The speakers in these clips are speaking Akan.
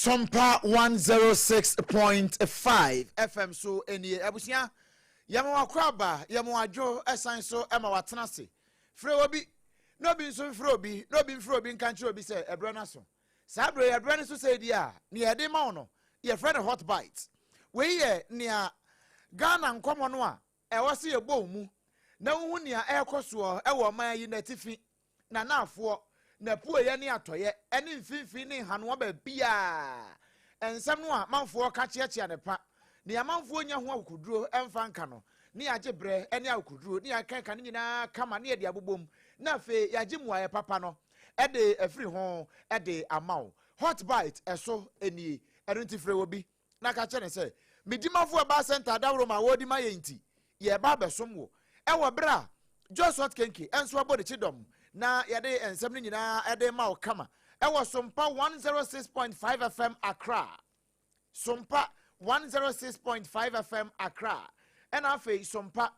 Sompa 106.5 FM so nie. Abusua, yɛma wakɔ aba, yɛma wadwo, ɛsan so ɛma watena ase. Frɛ obi, na obi nso mfrɛ obi, na obi mfrɛ obi nka nkyerɛ obi sɛ ɛberɛ no aso. Saa berɛ yi, ɛberɛ no so sɛ di a, nea yɛde ma wo no, yɛfrɛ no Hot Bite. Wei yɛ nea Ghana nkɔmmɔ no a ɛwɔ sɛ yɛbɔ wo mu na wohu nea ɛrekɔ soɔ ɛwɔ ɔman yi n'atifi, n'anaafoɔ, n'apueeɛ ne atɔeɛ, ne mfimfini ne nhanoa baabiara. Nsɛm no a manfoɔ ka kyeakyea ne pa, nea amanfoɔ nya ho akokoduro mfa nka no, ne yɛagye berɛ ne akokoduro ne yɛakanka ne nyinaa kama ne yɛde abobom, na afei yɛagye mmuaeɛ papa no de afiri ho de ama wo. Hot Bite ɛso nie. Ɛno nti frɛ obi na ka kyerɛ no sɛ, Medimafo Herbal Center adaworo ma wɔredi ma yɛn nti, yɛreba abɛsom wo. Ɛwɔ berɛ a Joshua Kenke nso abɔ ne kyidɔm na yɛde nsɛm no nyinaa de ma wo kama ɛwɔ Sompa 106.5 FM Accra. Sompa 106.5 FM Accra. Ɛna afei Sompa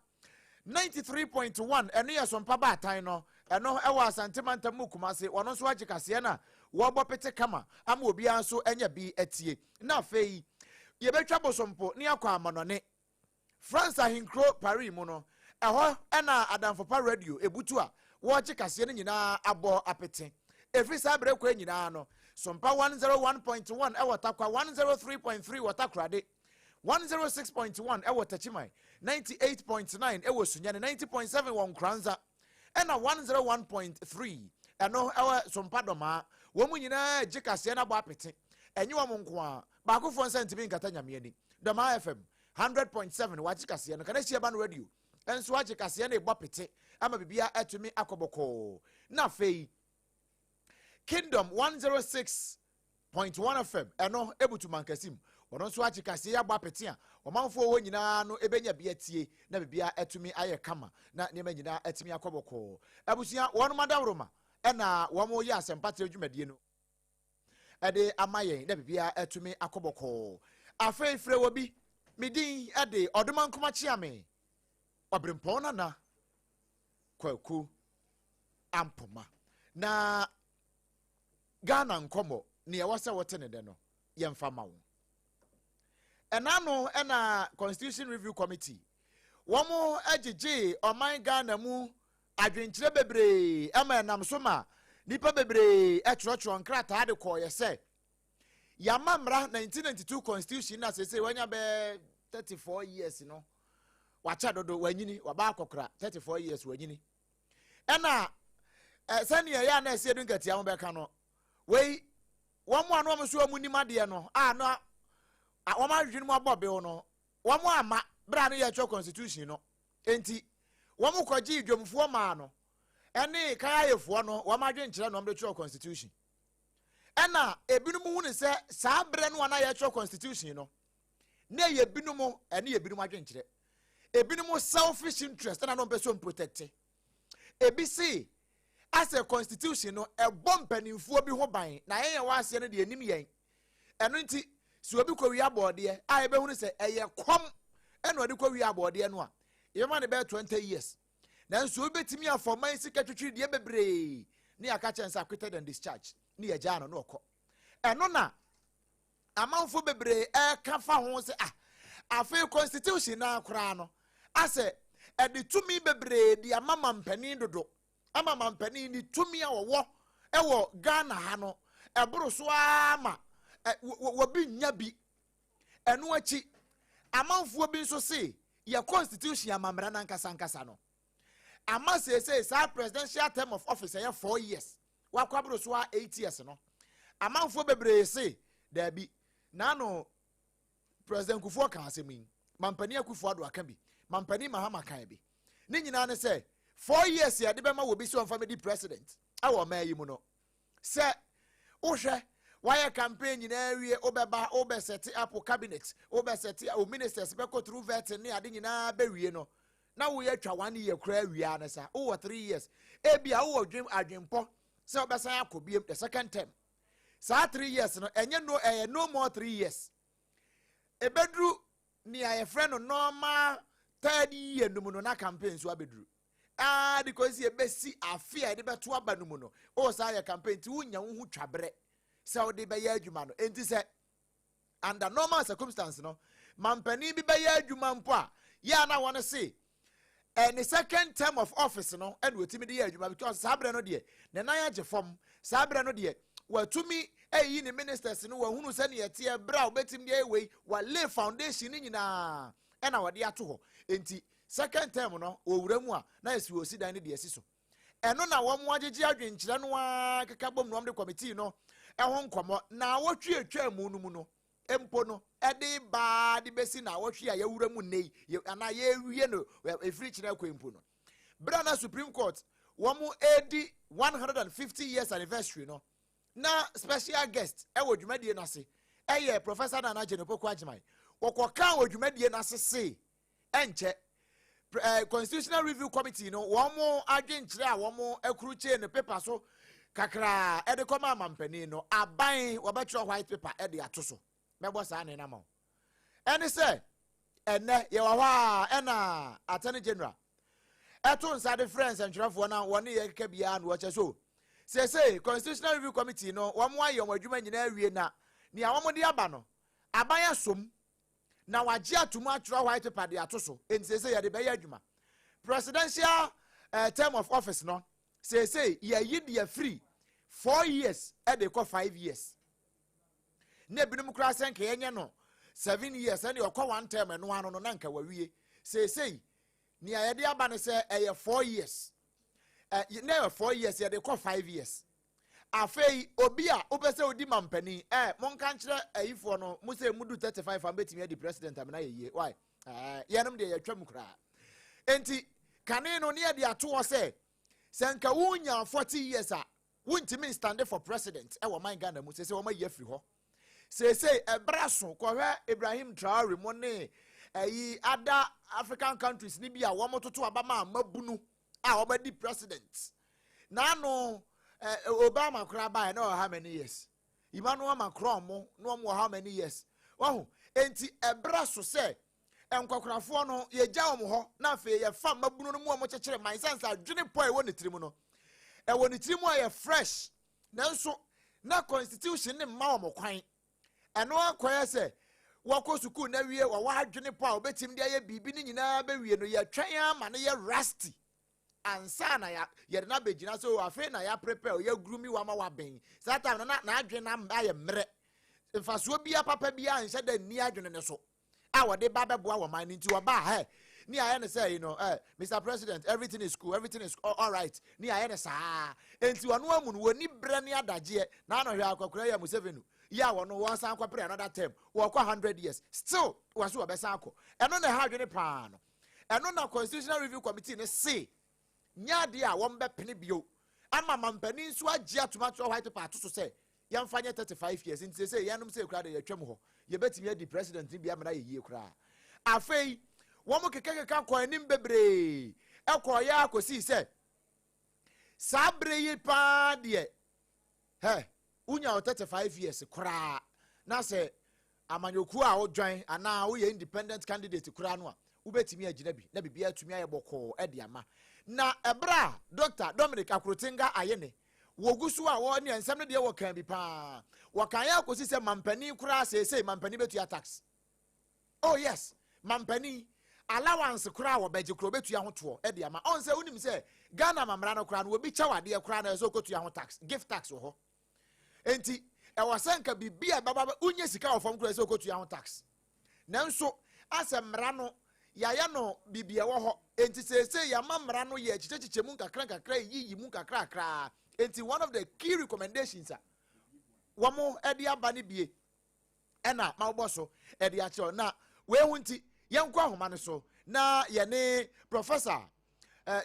93.1, ɛno yɛ Sompa Baatan no, ɛno ɛwɔ Asante Mantam mu Kumase. Wɔno nso agye kaseɛ no a wɔbɔ pete kama ama obiara nso anya bi atie. Na afei yɛbɛtwa Bosompo ne akɔ amanɔne, France ahenkuro Paris mu no, ɛhɔ ɛna Adamfopa Radio ebutu a wɔregye kaseɛ no nyinaa abɔ apete. Ɛfiri saa berɛ kɔ nyinaa no, Sompa 101.1 ɛwɔ Takwa, 103.3 wɔ Takorade, 106.1 ɛwɔ Tachiman, 98.9 ɛwɔ Sunyani, 90.7 wɔ Nkoranza, ɛna 101.3 ɛno ɛwɔ Sompa Dɔmaa. Wɔn mu nyinaa gye kaseɛ no abɔ apete. Ɛnyɛ wɔn nko a, baakofoɔ nsa ntumi nkata Nyame ani. Dɔmaa FM 100.7 wagye kaseɛ no. Kanahyi Ɛba no Radio nso agye kaseɛ no ebɔ pete ama biribiara atumi akɔ bɔkɔɔ. Na afei Kingdom 106.1 FM, ɛno ebutu Mankasim, ɔno nso agye kaseɛ yi abɔ apete a ɔmanfoɔ hɔ nyinaa no ebɛnya bi atie na biribiara atumi ayɛ kama na nneɛma nyinaa atumi akɔ bɔkɔɔ. Abusua, wɔn adaworoma ɛna wɔn yɛ asɛmpatrɛ dwumadie no ɛde ama yɛn na biribiara atumi akɔ bɔkɔɔ. Afei frɛ wɔ bi. Me din ɛde Ɔdoma Nkoma Kyeame Ɔberempɔn Nana Kwaku Ampoma. Na Ghana nkɔmmɔ nea ɛwɔ sɛ wote ne dɛ no, yɛmfa ma wo. Ɛna no ɛna Constitution Review Committee wɔn agyegye ɔman Ghana mu adwenkyerɛ bebree ɛma ɛnam so ma nipa bebree ɛtwerɛtwerɛ nkrataa de kɔɔyɛ sɛ yàmà mmara 1992 Constitution na sese wanya bɛɛ 34 years no, wakyɛ dodo, wanyini, waba akɔkora 34 years, wanyini. Ɛna sɛnea ɛyɛ a na ɛsɛ edu nkatia ho bɛka no, wei wɔn a na wɔn nso wɔn nim adeɛ no a na wɔn adwene mu abɔ bew no, wɔn ama bere a no yɛtwerɛ constitution no nti wɔn kɔgye dwomfoɔ maa no ɛne kayayefoɔ no wɔn adwenkyerɛ na wɔn de twerɛ constitution. Ɛna ebinom hu ne sɛ saa berɛ no a na yɛtwerɛ constitution no na ɛyɛ ebinom ɛne ebinom adwenkyerɛ, ebinom selfish interest ɛna no mpɛ so protect. Ebi si asɛ constitution no ɛbɔ mpanimfoɔ bi ho ban na yɛn yɛn wɔ aseɛ no deɛ anim yɛn. Ɛno nti sɛ obi kɔ wia abɔɔdeɛ a, yɛbɛhunu sɛ ɛyɛ kɔm ɛna ɔde kɔ wia abɔɔdeɛ no a, yɛbɛma no bɛyɛ 20 years. Nanso obi bɛtumi afɔman sika twitwiri deɛ bebree ne yɛaka kyɛn sɛ acquitted and discharged ne yɛgyaa no na ɔkɔ. Ɛno na amanfo bebree ɛreka fa ho sɛ, ah, afei constitution naa koraa no asɛ ɛde tumi bebree de ama mampanin dodo, ama mampanin ne tumi a wɔwɔ ɛwɔ Ghana ha no ɛboro so ara ma ɛ wɔbi nya bi. Ɛno akyi amanfoɔ bi nso se yɛ constitution amammerɛ nankasa nkasa no ama seesei saa presidential term of office ɛyɛ 4 years, wakɔ aboro so a 8 years no. Amanfoɔ bebree se daabi, naano President Kufuor ka asɛm yi, Mampanin Akufo Ado aka bi, Mampanin Mahama kan bi, ne nyinaa ne sɛ 4 years yɛde bɛma wɔ bi sɛ ɔmfa mɛdi president ɛwɔ ɔman yi mu no, sɛ wohwɛ wayɛ campaign nyinaa wie, wobɛba wobɛset up cabinet, wobɛset o ministers, bɛkɔ through vetting ne ade nyinaa bɛwie no na woyɛ atwa one year koraa wia ne sa wowɔ 3 years. Ebia wowɔ dwen adwenpɔ sɛ wobɛsan akɔ biem the second term. Saa 3 years no ɛnyɛ no, ɛyɛ no more 3 years. Ebeduru nea yɛfrɛ no normal third year no mu no na campaign nso abɛduru aa de kɔsi ebesi afe a yɛde bɛto aba no mu no, o saa yɛ campaign nti wonya wo ho twaberɛ. sɛ wode bɛyɛ adwuma no. Enti sɛ under normal circumstance no, mampanin bi bɛyɛ adwuma mpo a, yɛ a na wɔn se ne second term of office no ɛna otumi de yɛ adwuma, because saa berɛ no deɛ ne nan agye fam. Saa berɛ no deɛ watumi ayi ne ministers no, wahunu sɛnea ɛteɛ berɛ a wobɛtumi de ayɛ wei, walay foundation no nyinaa ɛna wɔde ato hɔ. Enti second term no wɔwura mu a, na yɛsi wɔ si dan no deɛ asi so. Ɛno na wɔn agyegye adwenkyerɛ no ara keka bom na wɔn de committee no ɛho nkɔmɔ na awɔtwe atwa mu no mu no mpo no ɛde baa de bɛsi na awɔtwe a yɛwura mu nne yi anaa yɛrewie no efiri kyerɛ kwan mpo no, berɛ na Supreme Court wɔn edi 150 years anniversary no, na special guest ɛwɔ dwumadie n'ase ɛyɛ Professor Nana Jane Opoku Agyeman. Wɔkɔkaa wɔ dwumadie n'ase se ɛnkyɛ Constitutional Review Committee no wɔn mo adwenkyerɛ a wɔn akurukyee no paper so kakraa ɛde kɔma amampanin no, aban wɔbɛtwerɛ white paper ɛde ato so. Mɛbɔ saa ne nama o. Ɛne sɛ ɛnɛ yɛwɔ hɔ a, ɛna Attorney General ɛto nsa de frɛ nsɛntwerɛfoɔ na wɔne yɛ keka biara na wɔkyɛ so seesei Constitutional Review Committee no wɔn ayɛ wɔn adwuma nyinaa awie, na nea wɔn de aba no aban asom na wagye ato mu atwerɛ white paper de ato so. Nti seesei yɛde bɛyɛ adwuma. Presidential term of office no, seesei yɛyi deɛ firi 4 years ɛde kɔ 5 years, na ebinom koraa sɛ nka yɛnyɛ no 7 years, ɛne ɔkɔ one term ɛno ano no na nka wawie. Seesei nea yɛde aba no sɛ ɛyɛ 4 years, na ɛyɛ 4 years, yɛde kɔ 5 years. Afei obi a wopɛ sɛ odi mampanin, monka nkyerɛ ayifoɔ no mo sɛ mudu 35 a mbɛtumi adi president amena yɛ yie. Why yɛnom deɛ yɛtwa mu koraa. Enti kane no ne yɛde ato hɔ sɛ nka wonya 40 years a, wontumi stand for president ɛwɔ man Ghana mu. Sɛ wɔn ayi afiri hɔ seesei ɛbrɛ so. Kɔhwɛ Ibrahim Traore mo ne ɛyi ada African countries ni bi a wɔn toto aba ma amabunu a wɔn adi president. N'ano Obama koraa baa na ɔwɔ how many years? Emmanuel Macron mo na wɔn wɔ how many years? Wɔho enti ɛbrɛ so sɛ nkɔkorafoɔ no yɛgya wɔn hɔ na afei yɛfa mmabunu no mu a wɔkyekyere man sansa. Adwene pɔ a ɛwɔ ne tirim no, ɛwɔ ne tirim a yɛ fresh, nanso na constitution ne mma wɔn kwan. Ɛno akɔyɛ sɛ wɔkɔ sukuu na wie, wɔwɔ adwene pɔ a wɔbɛtumi de ayɛ biribi ne nyinaa bɛwie no, yɛtwɛn ama no yɛ rusty ansa na yɛde no abɛgyina so. Afei na yɛaprepare, yɛagroom wama wabɛn. Saa time no na n'adwene no ayɛ mmerɛ, mfasoɔ bia papa bia nhyɛ dɛ nni adwene no so a wɔde ba bɛboa wɔ man no. Nti wɔba hɛ ne ayɛ ne sɛ Mr President, everything is cool, everything is all right, ne ayɛ ne saa. Nti ɔno amu no wɔni brɛ ne adagyeɛ na ano hwɛ akɔkora yɛ Museveni yi a wɔno wɔn san kɔpere another term, wɔkɔ 100 years still wɔ so wɔbɛsan akɔ. Ɛno na ɛha adwene paa no. Ɛno na Constitutional Review Committee ne se nyɛ adeɛ a wɔn bɛpene bio ama mampanin nso agye atum atwerɛ white paper ato so sɛ yɛmfa nyɛ 35 years. Nti sɛ yɛnom sɛ ekura de yɛtwam hɔ, yɛbɛtumi adi president bi amena yɛ yie koraa. Afei wɔn kekakeka kɔ anim bebree, ɛkɔ yɛ akɔsii sɛ saa bere yi paa deɛ hɛ wonya wɔ 35 years koraa na sɛ amanyɔkuo a wodwan anaa woyɛ independent candidate koraa no a, wobɛtumi agyina bi na biribiara atumi ayɛ bɔkɔɔ ɛde ama. Na ɛberɛ a Dr Dominic Akorotenga Ayene wɔgu so a wɔne nsɛm no deɛ wɔka bi paa, wɔka yɛ akɔsi sɛ mampanin koraa seesei mampanin bɛtua tax. Oh yes, mampanin allowance koraa wɔbɛgye koraa wɔbɛtua ho toɔ ɛde ama ɔn sɛ wonim sɛ Ghana mamra no koraa no, wɔbi kyɛw adeɛ koraa na ɛsɛ ɔkɔtua ho tax. Gift tax wɔ hɔ. Enti ɛwɔ sɛ nka biribi a ɛbɛba wonyɛ sika wɔ fam koraa sɛ ɔkɔtua ho tax, nanso asɛ mmara no yɛayɛ no biribi ɛwɔ hɔ. Enti seesei yɛama mmara no yɛ kyekyɛkyekyɛ mu nkakra nkakra, yiyi mu nkakrakraa. Enti one of the key recommendations a wɔn de aba no bie ɛna mawobɔ so ɛde akyerɛw. Na wei ho nti yɛnkɔ ahoma no so na yɛne Professor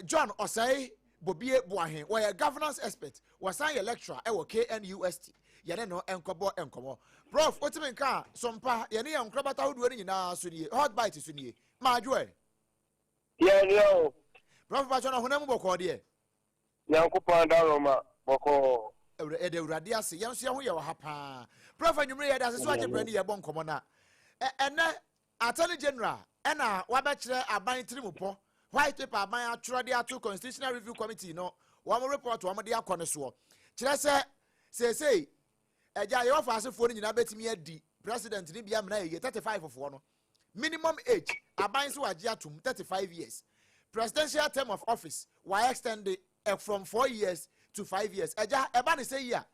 John Ɔsɛe Bobie Boahen, wɔyɛ governance expert, wɔsan yɛ lecturer ɛwɔ KNUST, yɛne no nkɔbɔ nkɔmmɔ. Prof, wotumi nka sompa yɛne yɛn nkorabata ahodoɔ no nyinaa so nie, Hot Bite so nie, maadwoɛ. Yɛn o. Prof, patwɛ no honam mu bɔkɔɔ deɛ? Nyankopɔn adaroma, bɔkɔɔ. Yɛde Awurade ase, yɛn nso yɛn ho yɛ wɔ ha paa. Prof, anwummere yɛde ase so agye brɛ ne yɛbɔ nkɔmmɔ. Na ɛnɛ Attorney General ɛna wabɛkyerɛ aban tirim pɔ, white paper aban atwerɛ de ato Constitutional Review Committee no wɔn report wɔn de akɔ no soɔ, kyerɛ sɛ seesei Agya, yɛwɔ faasefoɔ no nyinaa bɛtumi adi president no bi amena yɛyie 35 foɔ no. Minimum age, aban so wagye atom 35 years. Presidential term of office, wa extend from 4 years to 5 years. Agya, ɛba ne sɛ yi a,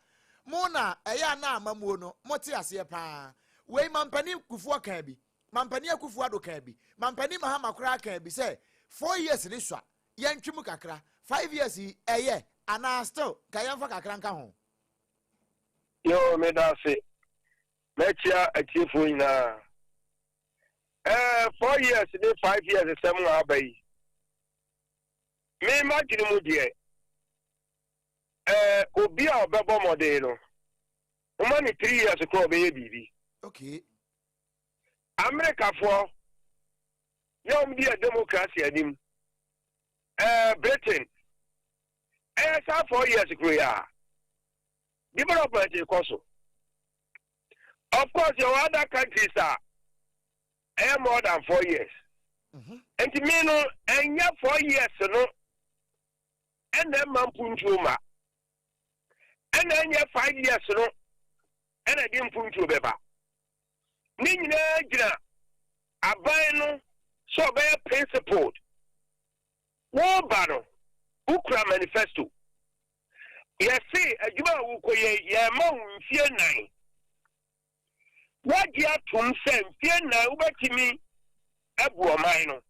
mo na ɛyɛ a na amamuo no, mote aseɛ paa. Wei mampanin Kufuor kan bi, mampanin Akufo Addo kan bi, mampanin Mahama koraa kan bi sɛ 4 years ne sua, yɛntwe mu kakra. 5 years yi ɛyɛ anaa still ka yɛmfa kakra nka ho? Yo, meda ase. Mɛkyia atiefoɔ nyinaa. 4 years ne 5 years sɛm a aba yi, me madwene mu deɛ, obi a ɔbɛbɔ mmɔden no, woma ne 3 years koraa, ɔbɛyɛ biribi. Amerikafoɔ yɛ wɔn di yɛ democracy anim. Britain ɛyɛ saa 4 years kuro yi a development kɔ so. Of course, yɛwɔ other countries a ɛyɛ more than 4 years. Nti mi no, ɛnyɛ 4 years no ɛna ɛma mpuntuo ma, ɛna ɛnyɛ 5 years no ɛna ɛde mpuntuo bɛba. Ne nyinaa gyina aban no sɛ ɔbɛyɛ principled. Wɔreba no, wokura manifesto, yɛse adwuma a wokɔ yɛ, yɛma wo mfie 4. Woagye atom sɛ mfie 4 wobɛtumi abu ɔman no.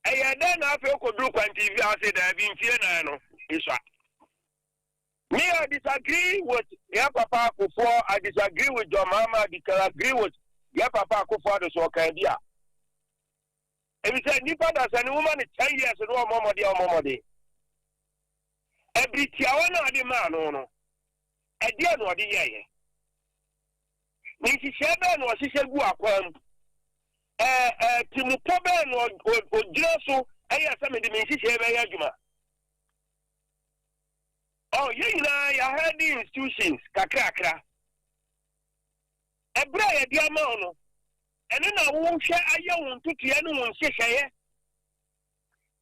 Ɛyɛ dɛn na afei wokɔduru kwantifi ase daabi, mfie 4 no esua? Me, I disagree with yɛ papa Kufuor. I disagree with John Mahama. I disagree with yɛ papa Akufo Addo so ɔkan bi a ebi sɛ nipa da sɛ ne woma ne 10 years no, ɔmɔ mmɔden a ɔmɔ mmɔden ɛbiri tiawa no ade maa no, ɛdeɛ na ɔde yɛɛyɛ ne nhyehyɛ bɛɛ na ɔhyehyɛ gu akwan mu. ɛɛ ɛɛ timupɔ bɛɛ na ɔgyina so ɛyɛ sɛ mede me nhyehyɛ bɛyɛ adwuma. Ɔ yɛn nyinaa yɛahɛde institutions kakrakra. Ɛberɛ a yɛde ama wo no, ɛno na wohwɛ ayɛ wo ntotoeɛ ne wo nhyehyɛeɛ.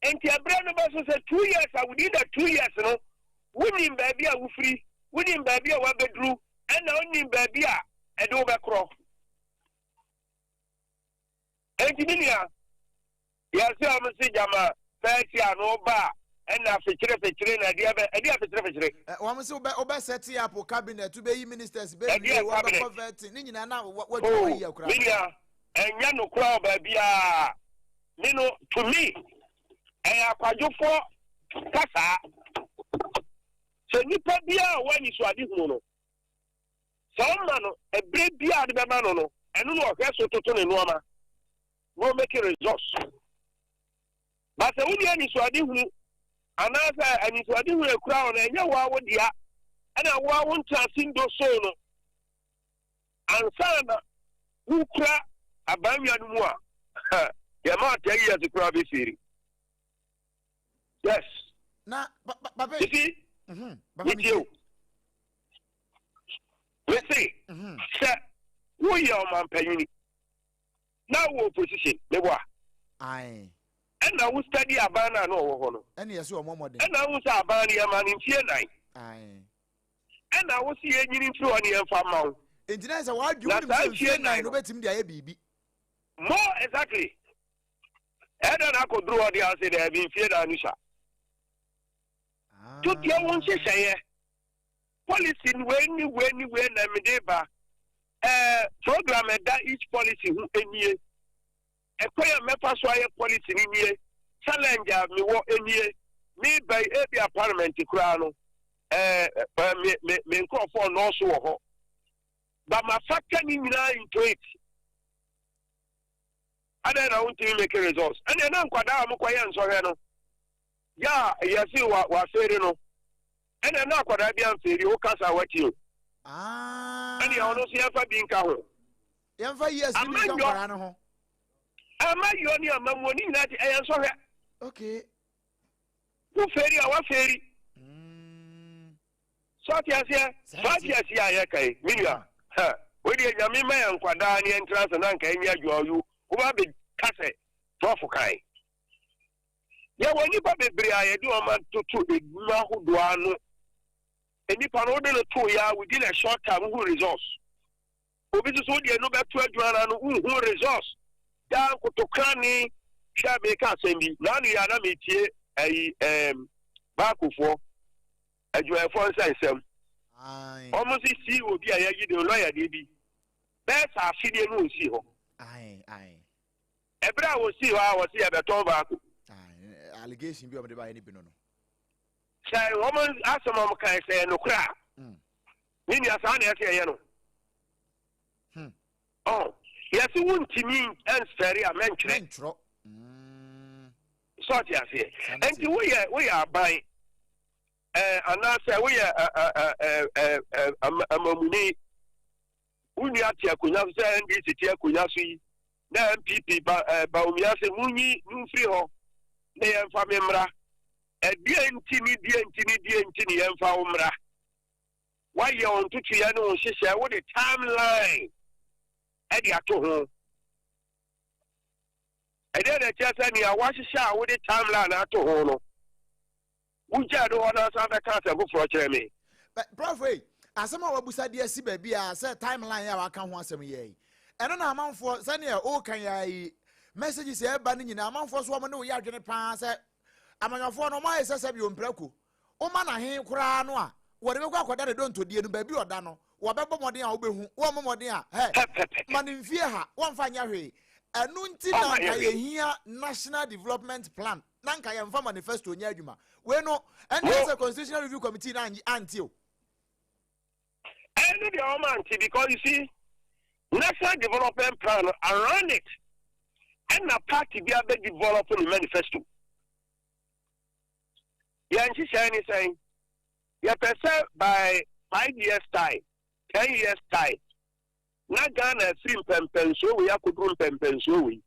Nti ɛberɛ no bɛso sɛ 2 years a, within the 2 years no, wonim baabi a wofiri, wonim baabi a woabɛduru, ɛna wonim baabi a ɛde wo bɛkorɔ. Enti me nua, yɛsɛ ɔmo se gyama fɛɛsi a no ba a, ɛna fekyere fekyere na ɛdeɛ bɛ ɛdeɛ fekyere fekyere. Wɔn sɛ wobɛ set up cabinet, wobɛyi ministers, bɛwie, wɔbɛkɔ vetting ne nyinaa na wɔadwuma wɔyi akora. Me nua, ɛnyɛ nokora wɔ baabiaa. Me no, to me, ɛyɛ akwadwofoɔ kasaa sɛ nipa biara a wɔani so ade hunu no sɛ ɔma no ɛberɛ biara de bɛma no, ɛno na ɔhwɛ so toto ne nneɛma na ɔmake results. But sɛ wonni anisoade hunu anaasɛ anisoade hunu ekura wo no, ɛnyɛ wo a wo dea, ɛna wo a wo ntenase ndo so no ansa na wokura abannwa no mu a, yɛma 10 years koraa bɛfiiri. Yes. Na papa. You see, metie o. Mese sɛ woyɛ ɔmampanyini na wowɔ opposition, meboa, ɛna wo study aban no a na ɔwɔ hɔ no, ɛne yɛsɛ ɔmɔ mmɔden, ɛna wo sɛ aban no yɛma no mfie 4, ɛna wo sɛ yɛnyini mfiri hɔ ne yɛmfa ma wo. Nti na sɛ wadwe wonim sɛ mfie 4 no wobɛtumi de ayɛ biribi. More exactly. Ɛda na akɔduru hɔ deɛ, ase daabi, mfie 4 no sa totoɛ wo nhyehyɛeɛ policy wei ne wei ne wei na mede ba. Program ɛda each policy ho nie, ɛkwan a mɛfa so ayɛ policy no nie, challenge a mewɔ nie, meba yi, ebi a parliament koraa no, ɛɛ ɛɛ me me me nkurɔfoɔ nɔɔso wɔ hɔ, but ma factor ne nyinaa into it. Adan na wontumi make results. Ɛnna ɛna nkwadaa a wɔkɔyɛ nsɔhwɛ no yɛ a yɛsi wa wafeeri no, ɛnna ɛna akwadaa bi amfeeri wo kasa wati o. Ɛnna ɔno nso yɛmfa bi nka ho. Yɛmfa years bi nka nkwadaa no ho. Amayɔ ne amamuo ne nyinaa ti ɛyɛ nsɔhwɛ. Wo feeri a, wafeeri. So ate aseɛ, 5 years yi a yɛka yi, me nua, wei deɛ, Nyame ma yɛ nkwadaa ne yɛntena ase na nka ɛnyɛ adwuma yi, woba bɛka sɛ prof kan yɛwɔ nnipa bebree a yɛde wɔn atoto edwuma ahodoɔ ano. Nnipa no wode no too yɛ a, within a short time wohu results. Obi nso so wodeɛ no bɛto adwuma no ano, wonhu results. Daa nkotokrane. Hwɛ, meka asɛm bi. Naano yi a na metie ayi ɛɛm baakofoɔ adwumayɛfoɔ nsɛnsɛm. Wɔn nso sii obi a yɛayi de lɔya deɛ bi bɛyɛ sɛ afe deɛ no ɔnsii hɔ. Ɛberɛ a wɔsii hɔ a wɔse yɛbɛtɔn baako. Allegation bi a wɔde baeɛ no bi no no. Sɛ wɔn asɛm a wɔn kae sɛ ɛyɛ nokorɛ a, me nua, saa na ɛsɛ yɛyɛ no. Ɔn, yɛse wontumi nsɛre a mɛntwerɛ. Mɛntwerɛ. Sɛ ɔte aseɛ. Nti woyɛ woyɛ aban ɛɛ anaasɛ woyɛ ɛɛ ɛɛ ɛɛ amamuni. Wo nua te akonnwa so sɛ NDC te akonnwa so yi na NPP ba ɛɛ Bawumia sɛ munyi no mfiri hɔ na yɛmfa me mmra. Ɛdeɛn nti ne deɛn nti ne deɛn nti ne yɛmfa wo mmra? Woayɛ wo ntotoeɛ ne wo nhyehyɛɛ, wode timeline de ato ho. Ɛdeɛn na ɛkyerɛ sɛ nea woahyehyɛ a wode timeline ato ho no, wogyaa no hɔ na asan bɛka asɛm foforɔ kyerɛ me? Prof ei, asɛm a wabusa de asi baabi a sɛ timeline a waka ho asɛm yɛ yi, ɛno na amanfoɔ sɛdeɛ woka yi ara yi, messages a ɛba no nyinaa amanfoɔ so wɔn ne wo yɛ adwene paa sɛ amanyɔfoɔ no wɔn ayɛ sɛ sɛbi omprako. Woma no ahe koraa no a, wɔde bɛkɔ akɔda ne dontodie no baabi a ɔda no. Wɔbɛbɔ mmɔden a wobɛhu, wɔmmɔ mmɔden a, hɛ, ma no mfie ha, wɔmfa nyɛ hwee. Ɛno nti na nka yɛhia National Development Plan, na nka yɛmfa manifesto nyɛ adwuma. Wei no, ɛnde ayɛ sɛ Constitutional Review Committee no ante o. Ɛno deɛ wɔn ante because you see, National Development Plan no, around it, ɛna party bi abɛ develop ne manifesto. Yɛn nhyehyɛe ne sɛn? Yɛpɛ sɛ by 5 years time, 10 years time, na Ghana afiri mpɛmpɛnsoɔ wei akɔduru mpɛmpɛnsoɔ wei.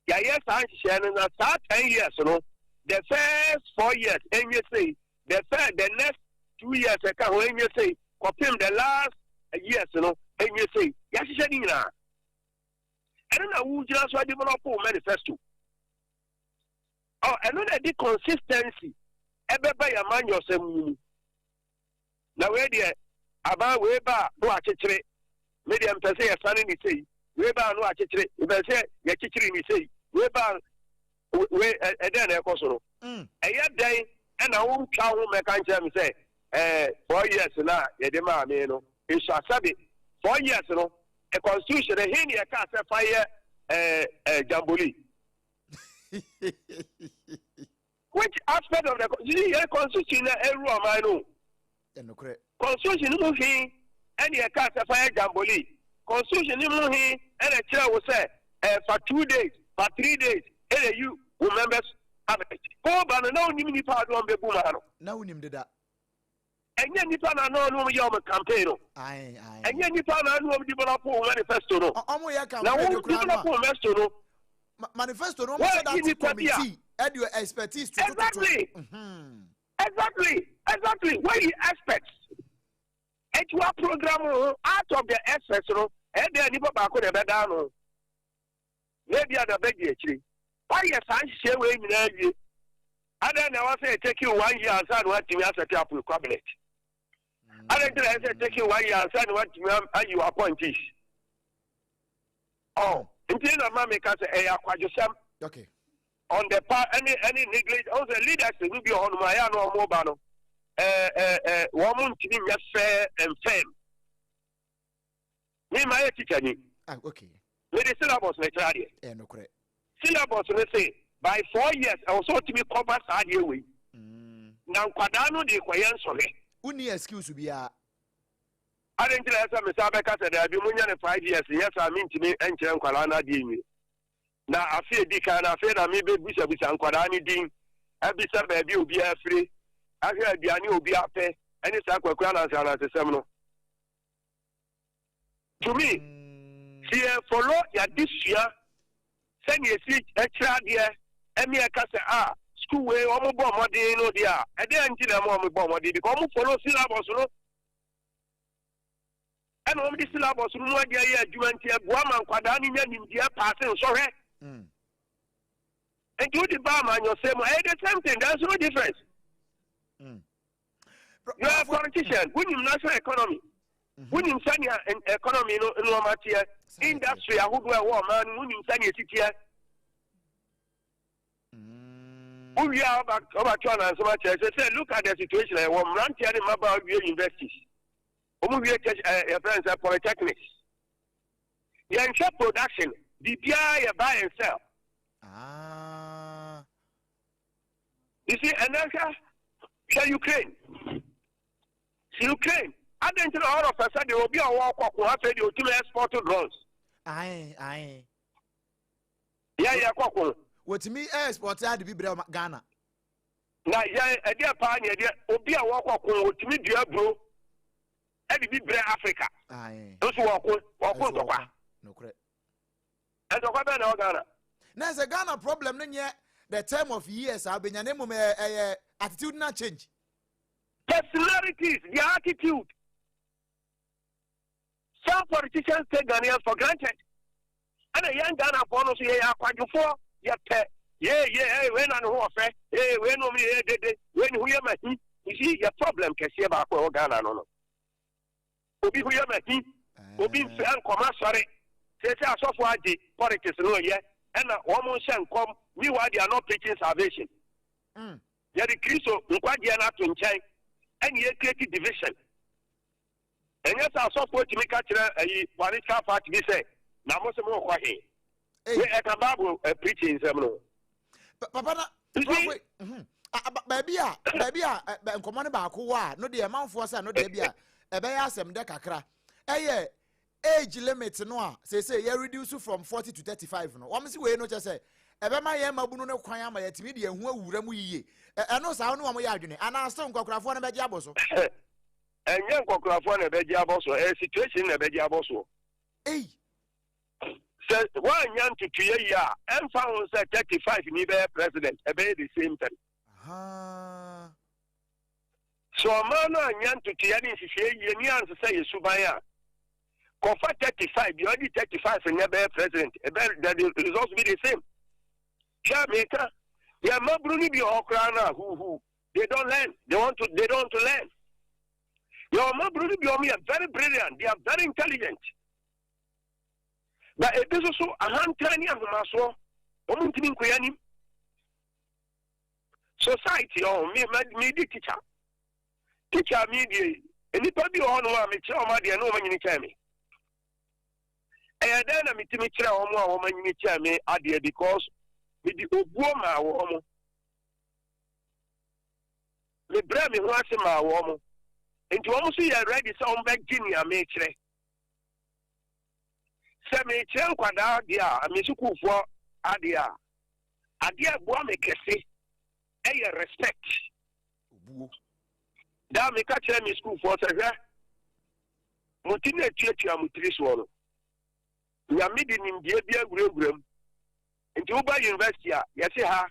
Yɛayɛ saa nhyehyɛe no na saa 10 years no, the first 4 years ɛnyɛ sei, the next 2 years ɛka ho ɛnyɛ sei, kɔpem the last years no ɛnyɛ sei. Yɛahyehyɛ ne nyinaa. Ɛno na wogyina so adevelop wo manifesto. Ɔ ɛno na ɛde consistency ɛbɛba yɛn amanyɔsɛm mu. Na wei deɛ, aban wei ba a na wakyekyere, me deɛ mpɛ sɛ yɛsane ne sei, wei ba a na wakyekyere, mpɛ sɛ yɛkyekyere ne sei, wei ba a wei. Ɛdɛn na ɛkɔ so no? Ɛyɛ dɛn ɛna wontwa ho mɛka nkyerɛ me sɛ 4 years na yɛde maa me no esua? Sɛbe, 4 years no, ɛ constitution he ne yɛka sɛ fa yɛ ɛɛ ɛɛ jamboree? Which aspect of the, you see, yɛ constitution na ɛru ɔman no? Ɛnokorɛ. Constitution no mu he ɛne ɛka sɛ fa yɛ jamboree? Constitution no mu he ɛna kyerɛ wo sɛ fa 2 days, fa 3 days ɛna yi wo members cabinet? Kɔɔba no na onim nipa a ɔde wɔn bɛbu ma no. Na wonim deda. Ɛnyɛ nipa na na ɔne wɔn yɛ wɔn campaign no. Ae, ae. Ɛnyɛ nipa na ɔne wɔn develop wɔn manifesto no. Ɔmo yɛ Na campaign no wɔn koraa no develop a wɔn manifesto no. Manifesto no, ɔmo Wɔn hyɛ yi date nipa bi a committee ɛde expertise to toto. Exactly. Wɔyi experts eti wa program ho out of the experts no, ɛdɛ nipa baako na ɛbɛda no na ebi a na bɛgye akyire. Wayɛ saa nhyehyɛ wei nyinaa wie adan na ɛwɔ sɛ ɛtake one year ansa na watumi aset up a cabinet? Adan nti na ɛsɛ ɛtake one year ansa na watumi ayi wɔ appointees? Ɔ nti na ma mi ka sɛ ɛyɛ akwadwosɛm on the part ɛne neglect. Ɔn sɛ leaders no bi wɔ hɔnom a ɛyɛ a na wɔn ba no ɛɛ ɛɛ ɛɛ wɔn ntumi nyɛ fair and firm. Mi ma yɛ teacher ni. Mi de syllabus na ɛkyerɛ adeɛ. Ɛnokorɛ. Syllabus no say by 4 years ɛwɔ sɛ ɔtumi cover saa adeɛ wei na nkwadaa no de kɔyɛ nsɔhwɛ. Wonni excuse biara. Ade nti na ɛsɛ mesa bɛka sɛ daabi, monyɛ no 5 years, nyɛ saa mentumi nkyerɛ nkwadaa no adeɛ nwie. Na afe edi kan na afei na mebɛbisabisa nkwadaa no din, abisa baabi a obiara fire, ahwɛ aduane a obiara pɛ, ɛne saa kwakura ananse anansesɛm no. To me, si yɛ follow yɛade sua sɛnea esi kyerɛ adeɛ, ɛne ɛka sɛ a school wei wɔn bɔ mmɔden no deɛ a, ɛdeɛ nti na ɛma wɔn bɔ mmɔden? Because wɔn follow syllabus no ɛna wɔn de syllabus no mu adeɛ yɛ adwuma, nti ɛboa ma nkwadaa no nya nimdeɛ pass nsɔhwɛ. Nti wode ba amanyɔsɛm mu, ɛyɛ the same thing, there is no difference. You are a politician. Wonim national economy. Wonim sɛnea economy no nneɛma teɛ. Industry ahodoɔ a ɛwɔ ɔman no wonim sɛnea esi teɛ. Wowie a ɔba to anansɛm akyerɛ sɛ look at the situation a ɛwɔ mmeranteɛ ne mmabaawa wie universities. Wɔn wie yɛfrɛ no sɛ polytechnics. Yɛnhwɛ production, biribiara yɛ buy and sell. You see, ɛnɛ hwɛ Ukraine. Si Ukraine, adɛn nti na all of a sudden obi a ɔwɔ ɔkɔko afei deɛ otumi export drones? Ae ae. Yɛn yɛ kɔko. Wɔtumi export ade bi brɛ Ghana. Na yɛn ɛdeɛ paa ne ɛdeɛ obi a wɔkɔ ko otumi dua aburo ɛde bi brɛ Africa. Nso wɔko ntɔkwa. Nokorɛ. Ntɔkwa bɛn na ɛwɔ Ghana? Na sɛ Ghana problem no nyɛ the term of years a wobɛnya, na mmom ɛyɛ attitudinal change. Personalities, their attitude. Some politicians take Ghanaians for granted. Ɛna yɛn Ghanafoɔ no nso yɛyɛ akwadwofoɔ, yɛpɛ yee yee, ee, wei na ne ho ɔfɛ, ee, wei na ɔmo yɛ dede, wei ne ho yɛ mahi. You see, yɛ problem kɛseɛ baako a ɛwɔ Ghana no, obi ho yɛ mahi, obi nfɛ nkɔm asɔre sɛ asɔfo agye politics no yɛ ɛna wɔn nhyɛ nkɔm. Meanwhile, they are not preaching salvation. Yɛde Kristo nkwagyeɛ no ato nkyɛn ɛne yɛ create division. Ɛnyɛ sɛ asɔfoɔ tumi ka kyerɛ ayi political party bi sɛ na mo sɛ mo kɔ he Hey. we ɛka Bible preaching nsɛm no. Papa na You see? Prof, baabi a nkɔmmɔ no baako wɔ a no deɛ manfoɔ sɛ no deɛ bi a ɛbɛyɛ asɛm dɛ kakra, ɛyɛ age limit no a seesei yɛ reduce from 40 to 35 no. Wɔn si wei no kyɛ sɛ ɛbɛma yɛn mabunu no kwan ama yɛtumi de ɛho awura mu yie. Ɛno saa ne wɔn yɛ adwene anaa still nkɔkorafoɔ no bɛgye abɔ so? Ɛnyɛ nkɔkorafoɔ na ɛbɛgye abɔ so, ɛyɛ situation na ɛbɛgye abɔ soɔ. Ei. Sɛ woanya ntotoeɛ yi a, ɛmfa ho sɛ 35 ni bɛyɛ president, ɛbɛyɛ the same thing. Sɛ ɔman no anya ntotoeɛ ne nhyehyɛeɛ yie ne ansesa yɛ suban a, kɔfa 35 deɛ ɔde 35 nyɛ bɛyɛ president, ɛbɛ the results be the same. Hwɛ, meka yɛn mmabunu no bi wɔ hɔ koraa no a huhu, they don't learn, they don't want to learn. Yɛn mmabunu no bi, wɔn yɛ very brilliant, they are very intelligent, but ebi nso so ahantan ne ahomasoɔ, wɔn ntumi nkɔyɛ anim society. Ɔho me di teacher mi die, nipa bi wɔ hɔnom a mekyerɛ wɔn adeɛ na wɔn anyini kyɛn me. Ɛyɛ dɛn na metumi kyerɛ wɔn a wɔn anyini kyɛn me adeɛ? Because mede obuo maa wɔn, mebrɛ me ho ase maa wɔn, nti wɔn nso yɛ ready sɛ wɔn bɛgye nea mekyerɛ. Sɛ mekyerɛ nkwadaa adeɛ a, me sukuufoɔ adeɛ a, adeɛ a ɛboa me kɛse ɛyɛ respect. Obuo. Daa meka kyerɛ me sukuufoɔ sɛ, hwɛ, mo ti na etuatua mo tiri soɔ no, Nyame de nimdeɛ bi awurawura mu, nti woba university a, yɛse ha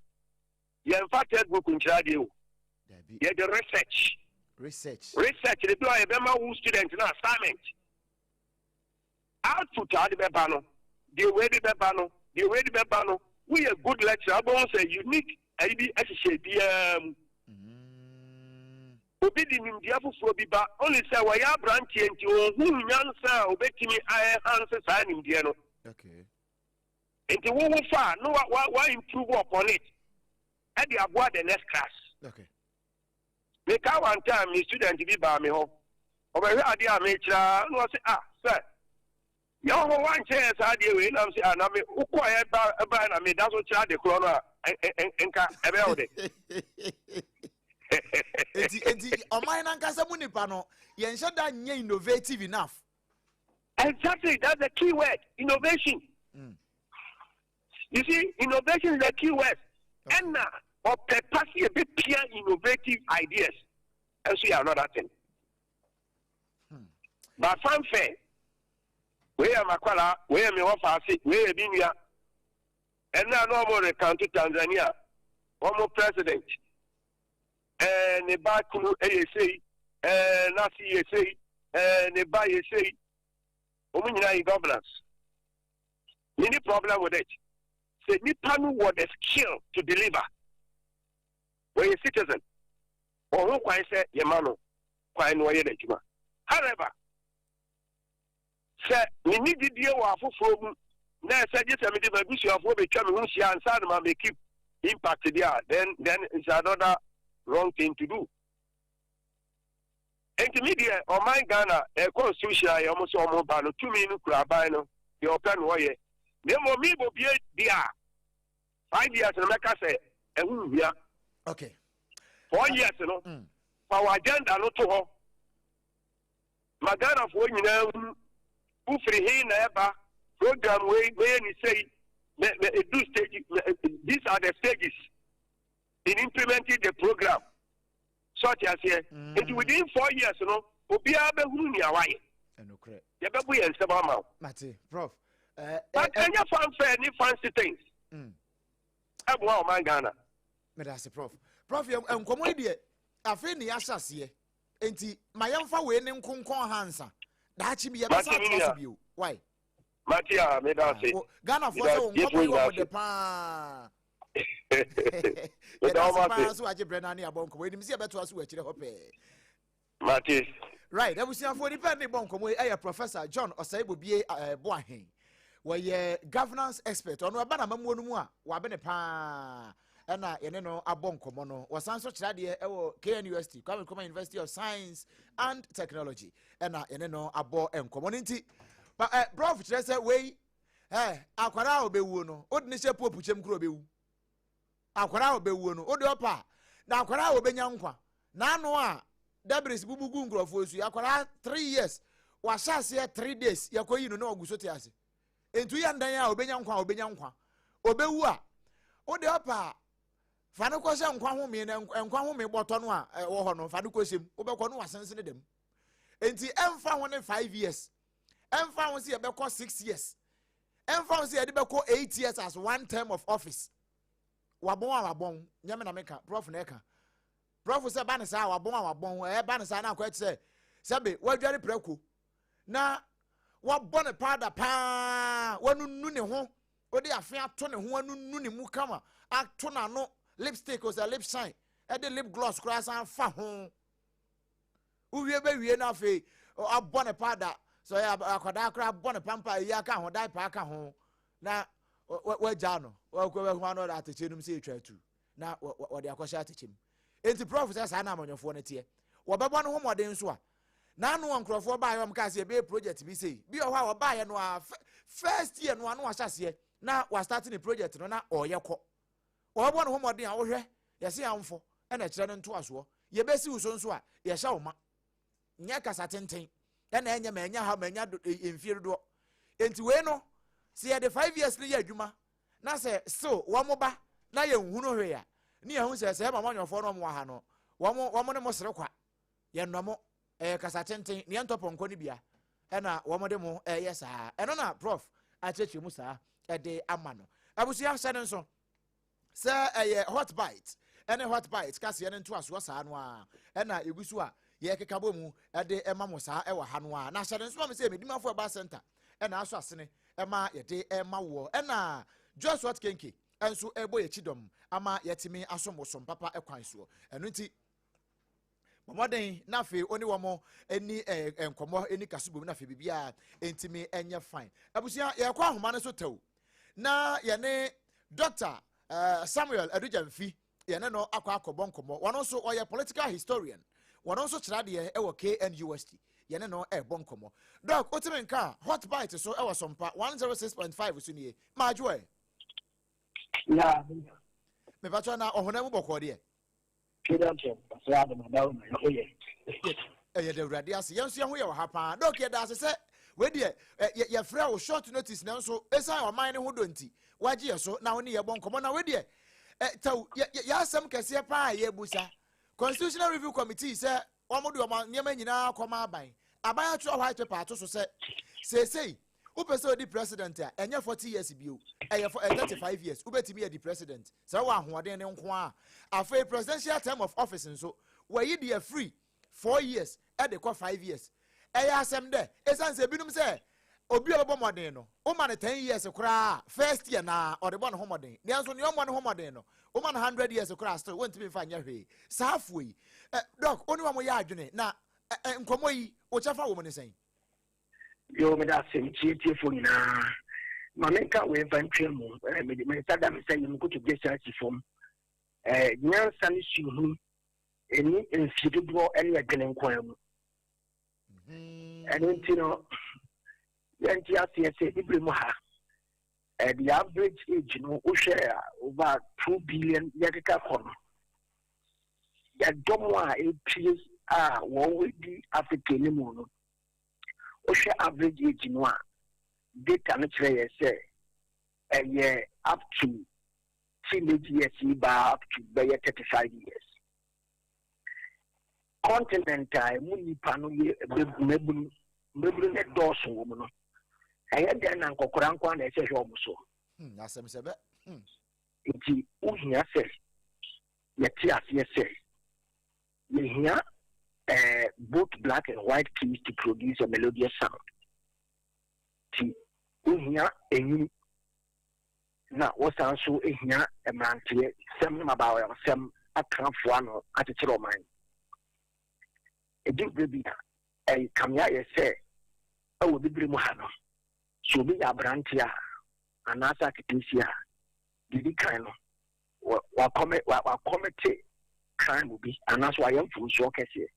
yɛmfa textbook nkyerɛ adeɛ o. Dabi. Yɛde research. Research. Research de bi a yɛbɛma wo student no assignment, output a wode bɛba no, deɛ wei de bɛba no, deɛ wei de bɛba no. Woyɛ good lecturer, wobɛhu sɛ unique ayi bi ahyehyɛ biara mu. Obi de nimdeɛ foforɔ bi ba, ɔne sɛ wɔyɛ aberanteɛ nti ɔnhunu nyansa a obɛtumi enhance saa nimdeɛ no. Nti wowo fa a na wa improve upon it ɛde aboa the next class. Meka one time me student bi baa me hɔ, ɔbɛhwɛ adeɛ a mekyerɛ na ɔse, "Ah, sɛ yɛwɔ hɔ wankyerɛ yɛ saa adeɛ wei." Nam sɛ, "Ah, na me wokɔɛ ba ba na meda so kyerɛ ade korɔ no a, nka ɛbɛyɛ wo de." Eti ɔman nankasa mu nipa no yɛnhyɛ da nyɛ innovative enough. Exactly, that's the key word, innovation. You see, innovation is the key word. Ɛna ɔpɛ pasi ebepia innovative ideas ɛnso yɛ another thing. But fanfare, wei yɛ makwala, wei yɛ mi wɔ faase, wei yɛ bi nua. Ɛnna na wɔn rekanto Tanzania, wɔn president, ne ba kunu yɛ sei, n'ase yɛ sei, ne ba yɛ sei, wɔn nyinaa yi governance. Many problem with it. Sɛ nipa no wɔ the skill to deliver, wɔyɛ citizen, wɔn ho kwan sɛ yɛma no. kwan na ɔyɛ n'adwuma. However, sɛ menni gyidie wɔ afoforɔ mu na ɛsɛ gye sɛ mede m'abusuafoɔ bɛtwa me ho hyia ansa na ma make impact deɛ a, then it's another wrong thing to do. Nti mi deɛ, ɔman Ghana ɛ constitution a yɛ ɔmo sɛ ɔmo ba no, tumi no kura aban no, deɛ ɔpɛ no ɔyɛ. Na mmom mi bɔ bie deɛ a, 5 years no, mɛka sɛ ɛho nhia. 4 years no, fa wɔ agenda no to hɔ ma Ghanafoɔ nyinaa hu wofiri he na ɛba, program wei bɛyɛ ne sei mɛ mɛ edu stage mɛ, these are the stages in implementing the program. So ɔte aseɛ? Nti within 4 years no, obiara bɛhunu nea wayɛ. Ɛnokorɛ. Yɛbɛbu yɛn nsɛm ama wo. Mate, Prof. But ɛnyɛ fanfare ne fancy things ɛboa ɔman Ghana. Meda ase, Prof. Prof, yɛ nkɔmmɔ yi deɛ, afei ne yɛahyɛ aseɛ, nti ma yɛmfa wei ne nkonkɔn ha nsa daakye bi yɛbɛsa Mate, me atoa so nua. bio. Why? Mate a, meda ase. Ghanafoɔ Meda sɛ wo Yesu nkɔmmɔ yi wɔ nyinaa mo de ase. paa. Meda Yɛda wɔn ase paa ase. so wagye berɛ no ne abɔ nkɔmmɔ. Ɛnim sɛ yɛbɛtoa so wɔ akyirɛ hɔ pɛɛ. Mate. Right, abusuafoɔ, nipa ne bɔ nkɔmmɔ yi ɛyɛ Professor John Osei Bobie Boahen. Wɔyɛ governance expert. Ɔno ɛba n'amammuo no mu a, wabene paa, ɛna yɛne no abɔ nkɔmmɔ no. Wɔsan so kyerɛ adeɛ ɛwɔ KNUST, Kwame Nkrumah University of Science and Technology, ɛna yɛne no abɔ nkɔmmɔ no. Nti ba Prof kyerɛ sɛ wei akwadaa a ɔbɛwuo no, wode ne hyɛ pope kyɛm kuro, ɔbɛwu. Akwadaa a ɔbɛwuo no, wode ɔpa a, na akwadaa a ɔbɛnya nkwa n'ano a debris bubu gu nkurɔfoɔ so yi, akwadaa 3 years, wahyɛ aseɛ 3 days, yɛkɔ yi no na ɔgu so te ase. Nti yɛ ndan a ɔbɛnya nkwa a, ɔbɛnya nkwa. Ɔbɛwu a, wode ɔpa a, fa no kɔhyɛ nkwa home na nkwa home bɔtɔ no a ɛwɔ hɔ no, fa no kɔhyɛ mu, wobɛkɔ no wasensene dɛm. Nti ɛmfa ho ne 5 years, ɛmfa ho sɛ yɛbɛkɔ 6 years, ɛmfa ho sɛ yɛde bɛkɔ 8 years as one term of office, wabɔn a wabɔn. Nyɛme na meka, Prof na ɛka. Prof sɛ ba ne saa, wabɔn a wabɔn. Ɛyɛ ba ne saa na akɔ ɛkyerɛ sɛbe wadware prɛko na wabɔ ne powder paa, wanunu ne ho, wode afe ato ne ho, anunu ne mu kama, ato n'ano lipstick o, sɛ lip shine, ɛde lip gloss koraa san fa ho, wowie bɛwie no, afei abɔ ne powder sɛ ɔyɛ akwadaa koraa, abɔ ne pampa eyi aka ho, diaper aka ho, na wagya no, wakɔ bɛhu ano ɔde atɛkyɛ no mu sɛ etwa atu na wɔde akɔhyɛ atɛkyɛ mu. Enti Prof sɛ saa na amanyɔfoɔ no teɛ, wɔbɛbɔ ne ho mmɔden nso a n'ano wɔ nkurɔfoɔ baayɛ, wɔn kaa sɛ yɛbɛyɛ project bi sei bi wɔ hɔ a, wɔbaayɛ no a, first year no ano wahyɛ aseɛ na wastart ne project no na ɔreyɛ kɔ. Wɔbɛbɔ ne ho mmɔden a, wohwɛ yɛsɛ yɛamfo ɛna ɛkyerɛ no ntoasoɔ yɛbɛsi wo so nso a, yɛhyɛ wo ma nyɛ kasa tenten, ɛna ɛnyɛ ma ɛnya ha ma ɛnya mfie dodoɔ. Nti wei no, sɛ yɛde 5 years no yɛ adwuma na sɛ still wɔn ba na yɛn nhunu hwee a, ne yɛn ho sɛ ɛma mɔnyɔfoɔ no wɔn wɔ ha no, wɔn ne mo sere kwa, yɛn nɔmo ɛyɛ kasa tenten ne yɛn ntɔ pɔnkɔ no bia, ɛna wɔn de mo ɛyɛ saa. Ɛno na Prof akyerɛkyerɛ mu saa ɛde ama no. Abusua, hyɛ ne nso sɛ ɛyɛ Hot Bite ɛne Hot Bite kaseɛ no ntoasoɔ saa no a, ɛna egu so a yɛkeka bɔ mu ɛde ɛma mo saa ɛwɔ ha no a. Na hyɛ ne nso ma me sɛ Medimafo Ɛba Center ɛna aso asene ɛma yɛde ɛma woɔ, ɛna Joshua Kenke ɛnso ɛbɔ yɛkyi dɔm ama yɛtumi asom wosom papa ɛkwan soɔ. Ɛno nti bɔmmɔden na afei ɔne wɔn ani nkɔmmɔ ani kaso bom na afei biribiara ntumi nyɛ fine. Abusua, yɛkɔ ahoma no so tɛw na yɛne Dr Samuel Adu Gyamfi, yɛne no akɔ akɔbɔ nkɔmmɔ. Wɔn nso ɔyɛ political historian, wɔn nso kyerɛ adeɛ ɛwɔ KNUST. Yɛne no ɛrebɔ nkɔmmɔ. Doc, wotumi nka Hot Bite so ɛwɔ Sɔmpa 106.5 so nie. Maadwoɛ. Ya. Mepatwa na ɔhonam mu bɔkɔɔ deɛ? Ɛyɛ. Ɛyɛ da Awurade ase, yɛn nso yɛn ho yɛ wɔ ha paa. Doc, yɛda ase sɛ wei deɛ yɛfrɛ wo short notice, nanso ɛsiane ɔman ne ho dɔ nti wagye yɛ so na wo ne yɛbɔ nkɔmmɔ. Na wei deɛ tɛw yɛ asɛm kɛseɛ paa a yɛbusa Constitutional Review Committee sɛ wɔn de wɔn nneɛma nyinaa kɔma aban. Aban atwerɛ white paper ato so sɛ seesei wopɛ sɛ odi president a, ɛnyɛ 40 years bio, ɛyɛ 35 years wobɛtumi adi president sɛ wowɔ ahoɔden ne nko a. Afei presidential term of office nso, wɔyi deɛ free 4 years ɛde kɔ 5 years. Ɛyɛ asɛm dɛ ɛsiane sɛ ebinom sɛ obi a ɔbɛbɔ mmɔden no, woma no 10 years koraa, first year na ɔde bɔ ne ho mmɔden, nanso nea ɔmmɔ ne ho mmɔden no, woma no 100 years koraa, still wɔntumi nfa nyɛ hwee. Saa afoɔ yi, doc, wo ne wɔn yɛ adwene na Nkɔmmɔ yi, wo kyɛfa wɔ mu ne sɛn? Yoo, meda ase, mekyia atiefoɔ nyinaa. Ma menka wei mfa ntwa mu. Mede me nsa da me nsa yam nkotodwe san si fam. Nyansa ne suahunu ɛni mfie dodoɔ ne adwene nko ara mu. Ɛno nti no, yɛnte aseɛ sɛ bibire mu ha, the average age no, wohwɛ a over 2 billion yɛkeka kɔ no, yɛdɔm a ɛpie a wɔwɔ Africa anim no, wohwɛ average age no a, data no kyerɛ yɛ sɛ ɛyɛ up to teenage years yi baa up to bɛyɛ 35 years. Continent a emu nipa no yɛ mmabunu, mmabunu na ɛdɔɔso wɔ mu no, ɛyɛ dɛn na nkɔkora nko na ɛsɛ hwɛ ɔmo so? Asɛm sɛ bɛ. Nti wohia sɛ yɛte aseɛ sɛ yɛhia both black and white keys to produce a melodious sound. Nti wohia enyini na wɔsan so ehia mmeranteɛ sɛm ne mmabaawa sɛm aka afoa no akyekyere ɔman. Edu bere bi a ɛyɛ kamea yɛ sɛ ɛwɔ bibire mu ha no, so obi yɛ aberanteɛ a anaasɛ aketeesia a, deɛ kan no wakɔmɛ wacommit crime bi anaasɛ wayɛ mfomsoɔ kɛseɛ,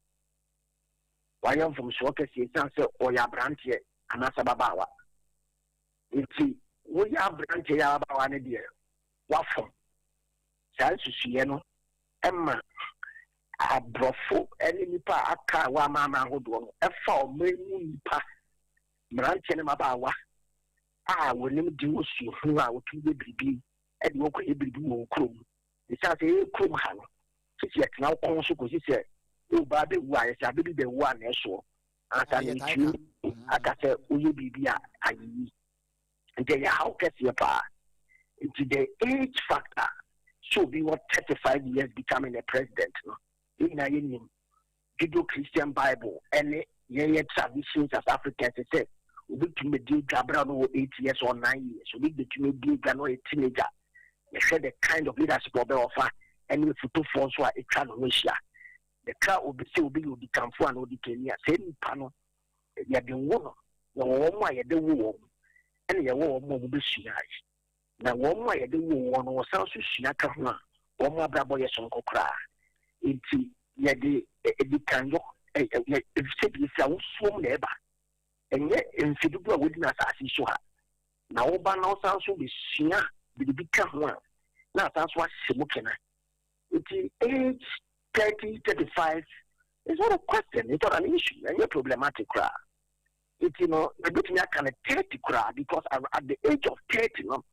wayɛ mfomsoɔ kɛseɛ san sɛ ɔyɛ aberanteɛ anaasɛ ababaawa. Nti woyɛ aberanteɛ yɛ ababaawa no deɛ, wafom. Saa nsusuiɛ no ɛma aborɔfo ne nipa a aka a wɔamaama ahodoɔ no ɛfa ɔman mu nipa mmeranteɛ ne mmabaawa a wɔnim di wɔ suahunu a wɔtumi yɛ biribi ɛde wɔkɔyɛ biribi wɔ wɔn kurom. Ɛsiane sɛ ɛyɛ kurom ha no, sisi ɛtena wo kɔn so kɔsi sɛ ɔbaa bɛwu a, yɛsɛ abɛbi bɛwu a na ɛsoɔ ansa na ɛtumi aka sɛ woyɛ biribi a ayeyi. Nti ɛyɛ haw kɛseɛ paa. Nti the age factor, so obi wɔ 35 years becoming a president no, yɛn nyinaa yɛnim Judeo Christian Bible ɛne yɛyɛ traditions as Africans sɛ obi tumi bɛdi adwa abira no wɔ 8 years or 9 years, obi bɛtumi di adwa no ɔyɛ teenager. Yɛhwɛ the kind of leadership ɔbɛ ɔfa ɛne efutufoɔ nso a atwa ne ho ahyia. Yɛka obi sɛ obi yɛ odikanfo a na odi kani a, saa nipa no yɛde wo no, yɛwɔ wɔn a yɛde wo wɔn ɛna yɛwɔ wɔn a wɔbɛsua ayɛ, na wɔn a yɛde wo wɔn no, wɔsan so sua ka ho a, wɔn abrabɔ yɛ sonko koraa. Nti yɛde edikanyɔ ɛ sɛbi efi awosuom na ɛba. Ɛnyɛ mfe dodoɔ a wɔdi na asase so ha na wɔba na wɔsan so bɛsua biribi ka ho a na asan so ahyɛ mu kena. Nti age 30, 35 is not a question, it's not an issue, ɛnyɛ problematic koraa. Nti no ebitumi aka no 30 koraa, because at the age of 30 no,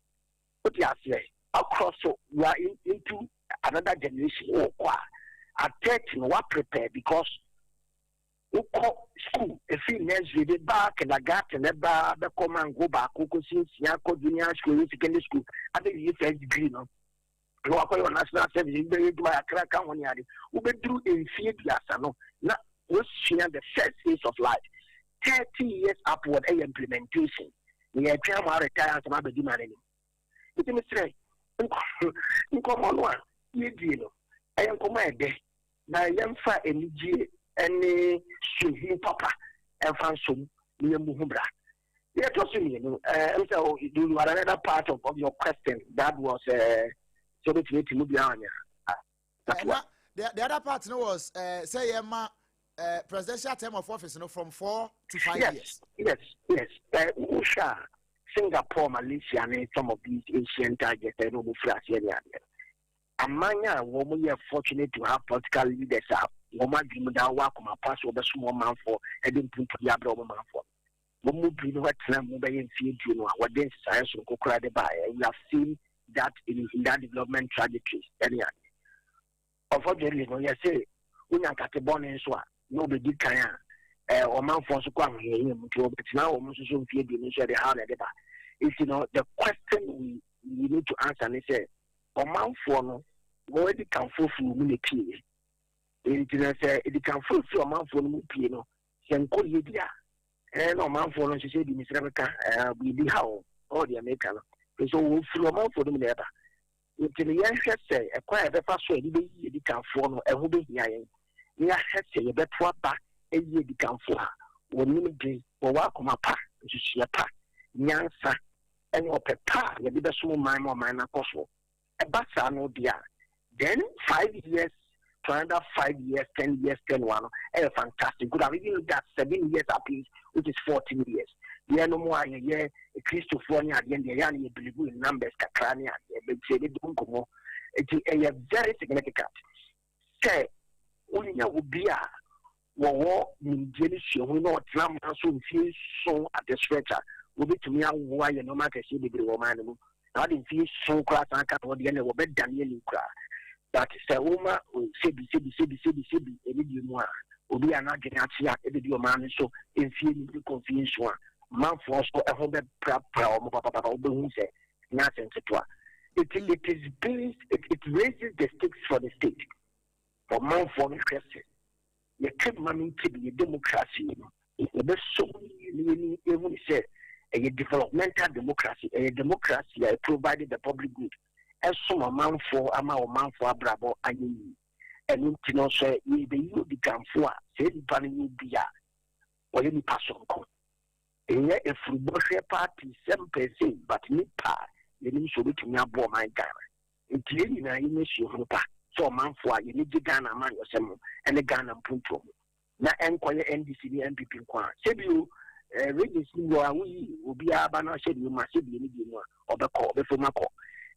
o ti aseɛ across, so you are into another generation. Wɔ kɔ a, at 30 no wa prepare, because wokɔ school efi nursery de ba kindergarten, ɛba bɛkɔ mango baako kɔsi nsia, kɔ junior school, eyi secondary school, abɛwie first degree no na wakɔyɛ national service, bɛyɛ adwuma kakra ka ho ne ade, wobɛduru mfie 30 no na wasua the first phase of life. 30 years upward ɛyɛ implementation na yɛtwɛn mo aretire ansɛm abɛdi ma n'anim. Nti mesrɛ, nkɔmmɔ no a yɛdie no, ɛyɛ nkɔmmɔ a ɛdɛ na yɛmfa anigye ne suahunu papa ɛmfa nsom na yɛmmu ho bra. Yɛtɔ so mmienu, ɛm sɛ you had another part of your question that was sɛ wobɛtumi ati mu biara anya. Na the other part no was sɛ yɛma presidential term of office no from 4 to 5 years. Yes, wohwɛ a, Singapore, Malaysia ne some of these Asian tigers ɛna wɔn firi aseɛ ne adeɛ, aman a wɔn yɛ fortunate to have political leaders a wɔn adwene mu da wɔ akoma pa so wɔbɛsom wɔn manfoɔ, ɛde mpuntu bi abrɛ wɔn manfoɔ, wɔn mu bi no wɔtena mu bɛyɛ mfie 20 a wɔde nsesaeɛ soronko koraa de baeɛ. We have seen that in that development trajectory ɛne adeɛ. Unfortunately no, yɛsɛ wonya nkate bɔne nso a na obɛdi kan a, ɔmanfoɔ nso kɔ ahohiahia mu, nti wɔbɛtena wɔn nso so mfie 20 nso ɛde how na ɛde ba. Nti no, the question we need to answer ne sɛ ɔmanfoɔ no wɔn adi kanfoɔ firi wɔn mu na pie. Nti no sɛ edi kanfoɔ firi ɔmanfoɔ no mu pie no, sɛ nkɔ yie di a, na ɔmanfoɔ no nso sɛ ebi mesrɛ meka biribi ha o, ɔwɔ deɛ meka no nso wɔfiri ɔmanfoɔ no mu na ɛba. Nti no yɛnhwɛ sɛ ɛkwan a yɛbɛfa so a yɛde bɛyi edi kanfoɔ no, ɛho bɛhia yɛn na yɛahwɛ sɛ yɛbɛto aba. Ayi adikanfo a wɔnim de, wɔwɔ akoma pa, nsusuiɛ pa, nyansa, ne ɔpɛ pa a yɛde bɛsom ɔman ma ɔman no akɔ soɔ. Ɛba saa no deɛ a, then 5 years to another 5 years, 10 years, 10 one no, ɛyɛ fantastic. Good. I've even looked at 7 years apiece, which is 14 years. Yɛn mo a yɛyɛ Kristofoɔ ne adeɛ deɛ, yɛn a yɛ believe in numbers kakra ne adeɛ, bɛnti yɛbɛdi nkɔmmɔ. Nti ɛyɛ very significant sɛ wonya obi a wɔwɔ nimdeɛ ne suahu na ɔtena man so mfie 7 at the stretch a, wɔbɛtumi awo ayɛ nneɛma akɛseɛ bebree wɔ ɔman no mu, na wɔde mfie 7 koraa san ka ho deɛ, na wɔbɛdane anim koraa. But sɛ woma sebi sebi sebi sebi sebi ɛne deɛ mu a, obi a n'adwene akye a ɛbɛdi ɔman no so mfie 5 de kɔ mfie 7 a, manfoɔ so ɛho bɛprapra wɔn papapapa. Wobɛhu sɛ nyɛ asɛm ketewa. It is based it, it raises the stakes for the state. Ɔmanfoɔ no hwɛ sɛ yɛka ma no nti de yɛ democracy no, yɛbɛsɔ mu ne yɛni ehu sɛ ɛyɛ developmental democracy, ɛyɛ democracy a provide the public good, ɛsom ɔmanfoɔ ama ɔmanfoɔ abrabɔ ayɛ yie. Ɛno nti no, sɛ yɛbɛyi odikanfo a, sɛ nipa no yɛ bi a ɔyɛ nipa sonko, ɛnyɛ efurubɔhwɛ party sɛm per se, but nipa a yɛnim sɛ obetumi aboɔ ɔman Ghana. Nti yɛn nyinaa yɛnyɛ suahunu pa sɛ ɔmanfoɔ a yɛne gye Ghana amanyɔsɛm ho ɛne Ghana mpuntuo ho, na ɛnkɔyɛ NDC ne NPP nko a. Sɛbi o, regions ni wɔ a woyi obiara ba no ahyɛ deɛ mu a, sɛbi ɛne deɛ mu a ɔbɛkɔ ɔbɛfam akɔ.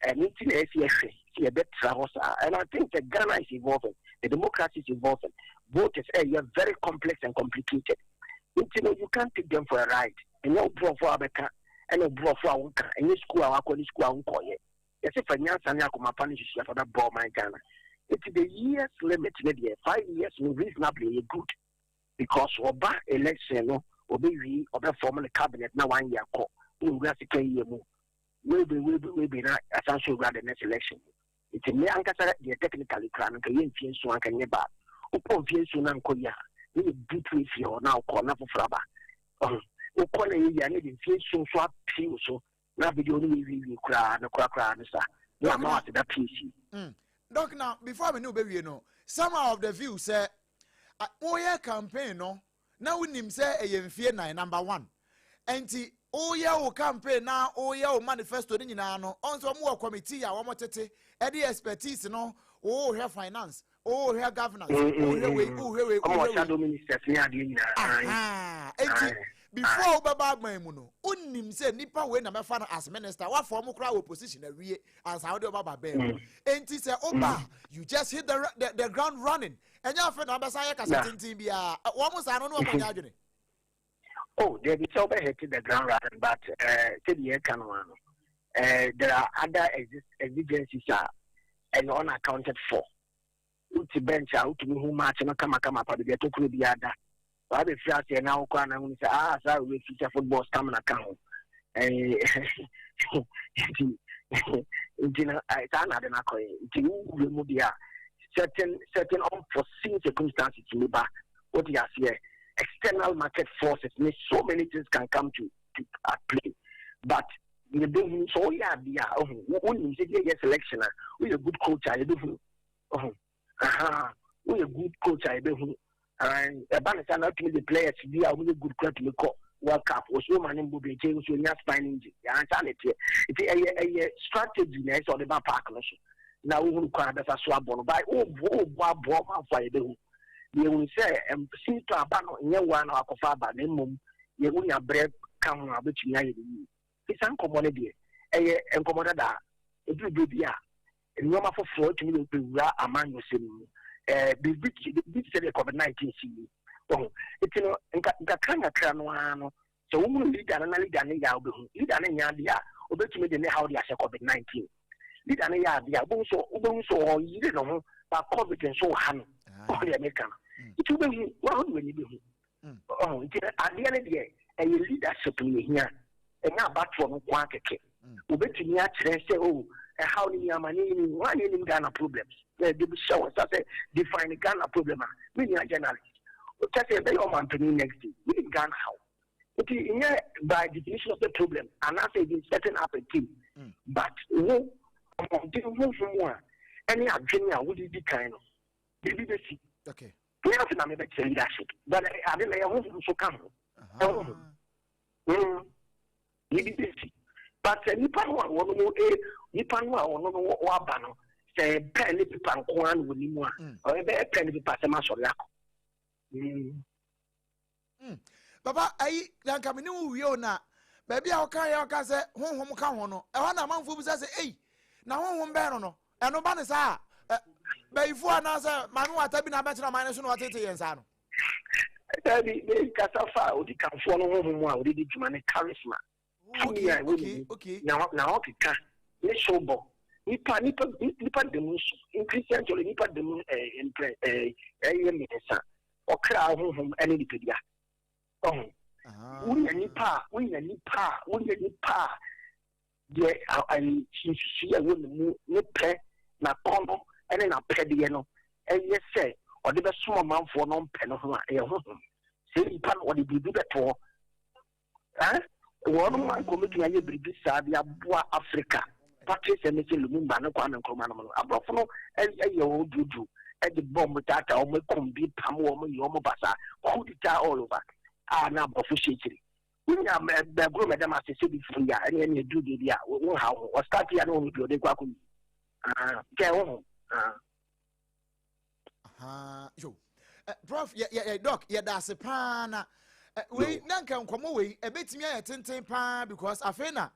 Ɛno nti na ɛsi ɛhwɛ sɛ yɛbɛtra hɔ saa. And I think that Ghana is evolving, the democracy is evolving, voters ɛyɛ very complex and complicated, nti no, you can't take them for a ride. Ɛnyɛ wo borɔfo a wobɛka ɛne wo borɔfo a wonka, ɛnyɛ school a wakɔ ne school a wonkɔɔyɛ. Yɛsɛ fa nyansa ne akoma pa ne susua fa bɛbɔ ɔman Ghana. Nti the years limit ne deɛ, 5 years no, reasonably ɛyɛ good, because ɔba election no, ɔbɛwie, ɔbɛform ne cabinet na one year kɔ na owura sika yie mu webe webe webe na asan so owura the next election mu. Nti me ankasa deɛ, technically kora no, nka yɛ mfie 7 anka nyɛ bad. Wokɔ mfie 7 na nkɔ yie a, ne yɛ butu efie hɔ na wokɔ na foforɔ aba. Wokɔ na yɛ yie a, ne de mfie 7 so apii wo so, na afei deɛ ɔne yɛ wiewie koraa no koraa no sa na ama wate da pii si. Doc, now before me ne wobɛwie no, some are of the view sɛ woyɛ campaign no na wonim sɛ ɛyɛ mfie 4 number one, nti woyɛ wo campaign na woyɛ wo manifesto no nyinaa no, ɔn sɛ ɔmo wɔ committee a wɔn tete ɛde expertise no, wohwɛ finance, wohwɛ governance, wohwɛ wei, wohwɛ wei, ɔmo wohwɛ wɔ wei. Shadow ministers ne adeɛ nyinaa. Aha, eti before wobɛba aban mu no, wonim sɛ nipa wei na mɛfa no as minister, wafa ɔmo koraa wɔ position awie ansa wode ɔba ba bɛn mu. Enti sɛ woba a, you just hit the ground running. Ɛnyɛ afei na wabɛsa yɛ kasa tenten biara. Wɔn mo saa no ne wɔn nyɛ adwene. Oh, there be sɛ wobɛ hit the ground running, but sɛdeɛ yɛka no ano, there are other exigencies a ɛyɛ unaccounted for. Wote bench a, wotumi hu match no kamakama pa, baabi a tokuro bi ada waa bɛfiri aseɛ na wokɔ ana hunu sɛ, ah, saa wei fi sɛ football stamina ka ho. Nti no saa na ade no akɔyɛ. Nti wowura mu deɛ a, certain unforeseen circumstances tumi ba, wote aseɛ? External market forces ne so many things can come to at play, but yɛbɛhunu sɛ woyɛ adeɛ a ɔho wonim sɛ deɛ yɛ selection a, woyɛ good coach a, yɛbɛhunu ɔho aha, woyɛ good coach a, yɛbɛhunu. Ɛba ne sa na wotumi de players bi a wɔyɛ good kora tumi kɔ World Cup, wɔsi wɔn ne mbɔ bi nkyɛn nso onya spine injury yansa ne teɛ. Nti ɛyɛ strategy na ɛsɛ ɔde ba park no so na wohunu kwan bɛfa so abɔ no ba, wobɔ wobɔ aboɔ ɔmanfo a, yɛbɛhu yɛhunu sɛ siito aba no nyɛ wo a na wakɔfa aba, na mmom yɛ wonya berɛ ka ho a, wobɛtumi ayɛ no yie. Nti saa nkɔmmɔ no deɛ, ɛyɛ nkɔmmɔ dadaa. Ɛduru berɛ bi a, nneɛma foforɔ tumi bɛwura amanyɔsɛm mu, biribi te sɛ deɛ COVID-19 si yi ɔho. Nti no, nkakra nkakra no ara no, sɛ wohunu leader no na leader no yɛ a, wobɛhu leader no nyɛ adeɛ a obɛtumi de ne haw de ahyɛ COVID-19. Leader no yɛ adeɛ a, wobɛhu sɛ ɔyere ne ho ba COVID nso wɔ ha no, ɔho deɛ meka no. Nti wobɛhu waho de w'ani bɛhu ɔho. Nti adeɛ no deɛ, ɛyɛ leadership no yɛhia, ɛnyɛ abatoɔ no nko akɛkɛ. Wobɛtumi akyerɛ sɛ o ɛhaw no ni, amane ni, wɔn a yɛnim Ghana problems na ɛde bi hyɛ wɔn nsa sɛ define Ghana problem a, me nua journalist, kyɛ sɛ ɛbɛyɛ ɔmampanin next day, wonim Ghana haw. Nti nyɛ by definition of the problem anaasɛ even setting up a team, but wo ɔmɔden honhom a ɛne adwene a wode di kan no, biribi bɛsi. Okay. Me ase na mebɛkyerɛ leadership, but ade na ɛyɛ honhom nso ka ho. Ɛhonhom. Biribi bɛsi. But sɛ nipa no a wɔn no e nipa no a wɔn no wɔaba no, sɛ pɛn ne pepa nko ara na wɔn mu a, ɔbɛyɛ pɛn ne pepa sɛ ma sɔre akɔ. Papa, ayi na nka me ne wo wie o na baabi a woka yɛ ɔka sɛ honhom ka ho no, ɛhɔ na amanfoɔ bisa sɛ ei, na honhom bɛn no no ɛno ba ne saa a bayifoɔ anaasɛ maame wata bi na abɛtena ɔman no so na ɔtete yɛn saa no? Dabi, mekasa fa odikanfoɔ no honhom a ɔde di dwuma ne charisma, tumi a ɛwɔ ne mu, na ɔkeka ne sobɔ. Nipa nipa nipa da mu nso, in Christian theology, nipa da mu mprɛ ɛyɛ mmiɛnsa, ɔkra, honhom ne nipadua. Ɔho. Wonya nipa a, wonya nipa a, wonya nipa a deɛ nsusuiɛ a ɛwɔ ne mu, ne pɛ, n'akɔnnɔ ne n'apɛdeɛ no yɛ sɛ ɔde bɛsom ɔmanfoɔ no ɔmpɛ no ho a, ɛyɛ honhom. Sɛ nipa no ɔde biribi bɛto hɔ. Eh? Wɔn anka wɔbɛtumi ayɛ biribi saa de aboa Africa. Patrice Emerson Lumumba ne Kwame Nkrumah nom no, aborɔfo no yɛ wɔn duoduo de bɔ wɔn taataa wɔn, kum bi, pam wɔn, yɛ wɔn basaa, coup d'etat all over a na aborɔfo hyɛ akyiri. Wonya bɛgoro mɛdam ase sɛ bi firi a ɛne ɛne ɛduru baabi a wonha wo ho. Ɔstart a na wɔn bi ɔde kɔ akɔyi. Nkyɛn wo ho. Yo. Prof, yɛ yɛ doc, yɛda ase paa na wei na nka nkɔmɔ wei ɛbɛtumi ayɛ tenten paa because afei na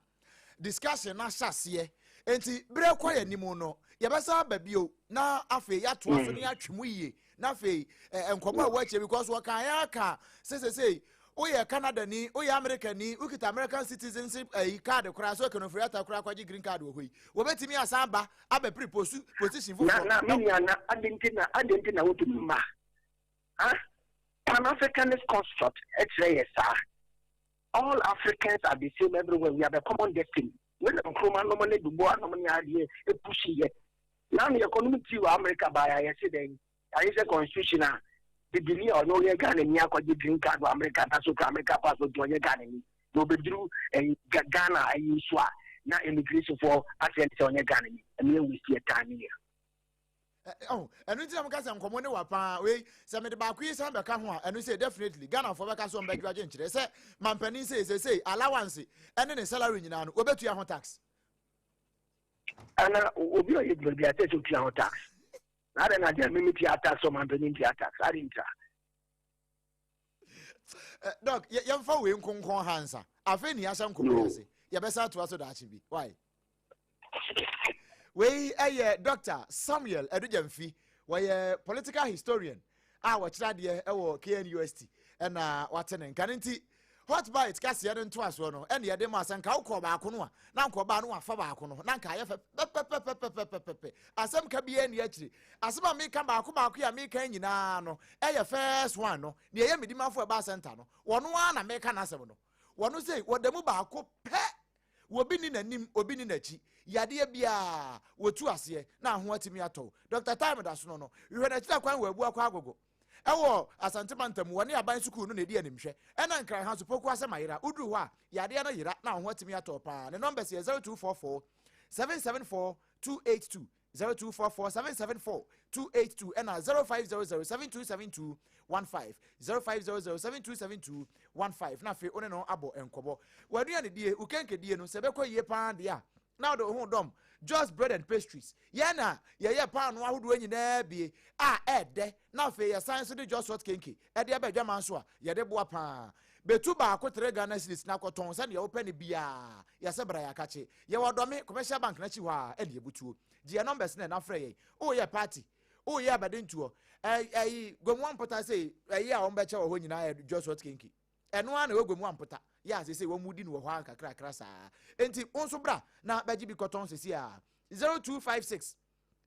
discussion na ahyɛ aseɛ nti berɛ kɔ yɛ anim no yɛbɛsan aba bio na afei yɛatoa so ne yɛatwe mu yie na afei nkɔmɔ a ɛwɔ akyire because wɔka yɛn aka sesesei woyɛ Canada ni, woyɛ America ni, wokita American citizenship ayi card koraa so Ken Ofori-Atta koraa kɔgye green card wɔ hɔ yi, wɔbɛtumi asan ba abɛpere posu position foforɔ. Na na me nua na adi nti na adi nti na wotumi mma ha? Pan Africanist construct kyerɛ yɛ saa. All Africans are the same everywhere, we have a common destiny. Wei na Nkrumah nom ne Du Bois nom ne adeɛ pushi yɛ. Na no yɛkɔnom tii wɔ America baeɛ a yɛse dɛn? Ayɛ sɛ constitution a bibini a ɔno ɔyɛ Ghana ni akɔgye green card wɔ America na so kura America passport nti ɔnyɛ Ghana ni na ɔbɛduru ɛyi Ghana ayi nso a na immigration foɔ akyerɛ no sɛ ɔnyɛ Ghana ni. Ɛno yɛ waste yɛ time yɛ. Oh, ɛno nti na meka sɛ nkɔmmɔ ne wa paa. Wei sɛ mede baako yi san bɛka ho a, ɛno sɛ definitely Ghanafoɔ bɛka so ɔmbɛdwo agye nkyerɛ sɛ mampanin sei sɛ sei allowance ɛne ne salary nyinaa no wɔbɛtua ho tax. Ana obi a ɔyɛ adwuma bi a sɛ sɛ otua ho tax. Na adɛn na deɛ me metua tax ɔmanpanin ntua tax ade ntia? Eh, Doc, yɛmfa wei nkonkɔn ha nsa. Afei ne yɛahyɛ nkɔmmɔ yi ase. Yɛbɛsa atoa so daakye bi. Why? Wei ɛyɛ Dr. Samuel Adugyamfi. Wɔyɛ political historian a wɔkyerɛ adeɛ wɔ KNUST ɛna wate ne nka no nti Hot bite kaseɛ no ntoasoɔ no ɛne yɛde ma sɛ nka wokɔɔ baako no a na nka ɔbaa no wafa baako no na nka ayɛ fɛ pɛpɛpɛpɛpɛpɛpɛ. Asɛm ka biara nni akyire. Asɛm a meka baako baako yi a meka nyinaa no ɛyɛ first one no nea ɛyɛ Medimafo Ɛbaa Center no wɔno ara na meka n'asɛm no. Wɔno sei wɔda mu baako pɛ, obi nni n'anim obi nni n'akyi. Yadeɛ biara wɔtu aseɛ na aho atumi atɔ. Dr. Time da sono no hwehwɛ n'akyiri akwan wɔ Abuakwa Agogo. Ɛwɔ Asante mantam mu, wɔne aban sukuu no na ɛdi animhwɛ. Ɛna Nkran ha nso, Poku asɛm ayera. Woduru hɔ a, yadeɛ no yera na wo ho atumi atɔ paa. Ne numbers yɛ 0244 774 282, 0244 774 282 ɛna 0500 7272 15, 0500 7272 15. Na afei wo ne no abɔ nkɔmmɔ. W'aduane die, wo kenkedie no, sɛ ɛbɛkɔ yie paa deɛ a, na wode wo ho dɔm Just Bread and Pastries. Yɛn na yɛyɛ paanoo ahodoɔ nyinaa bie a ɛɛdɛ, na afei yɛsan nso de Just Hot Kenke de aba adwaman so a yɛde boa paa. Bɛtu baako 3 Ghana cedis na kɔtɔn sɛdeɛ wopɛ no biara. Yɛsɛ bra yɛakakye. Yɛwɔ Dɔme Commercial Bank no akyi hɔ a ɛne yɛbutuo. Gye yɛn numbers no na frɛ yɛn. Woyɛ party, woyɛ abadentuo, ɛyi Gomoa Mpota sei, ɛyi a wɔbɛkyɛ wɔ hɔ nyinaa yɛ Just Hot Kenke. Ɛno ara na ɛwɔ gua mu ampota yɛ a seesei wɔredi no wɔ hɔ ara nkakrakra saa. Enti wo nso bra na bɛgye bi kɔtɔn seesei ara. 0256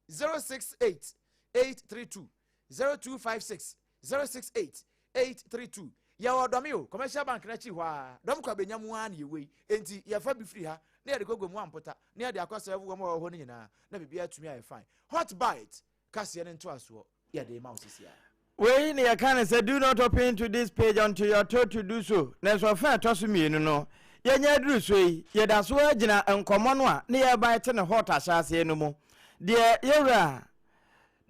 068 832 0256 068 832. Yɛwɔ Dɔme o, Commercial Bank no akyi hɔ ara. Dɔm kɔ abɛnya mu ara na yɛwɔ yi. Enti yɛfa bi firi ha na yɛde kɔ gua mu ampota na yɛde akɔ sɛɛvo wɔn a wɔwɔ hɔ no nyinaa na biribiara atumi ayɛ fine. Hot Bite kaseɛ no ntoasoɔ yɛde rema wo seesei ara. Wei na yɛka no sɛ do not open to this page until you are told to do so. Nanso ɔfã a ɛtɔ so mmienu no, yɛanya aduru so yi, yɛda so ara gyina nkɔmmɔ no a ne yɛreba te no hot ahyɛaseɛ no mu. Deɛ yɛwura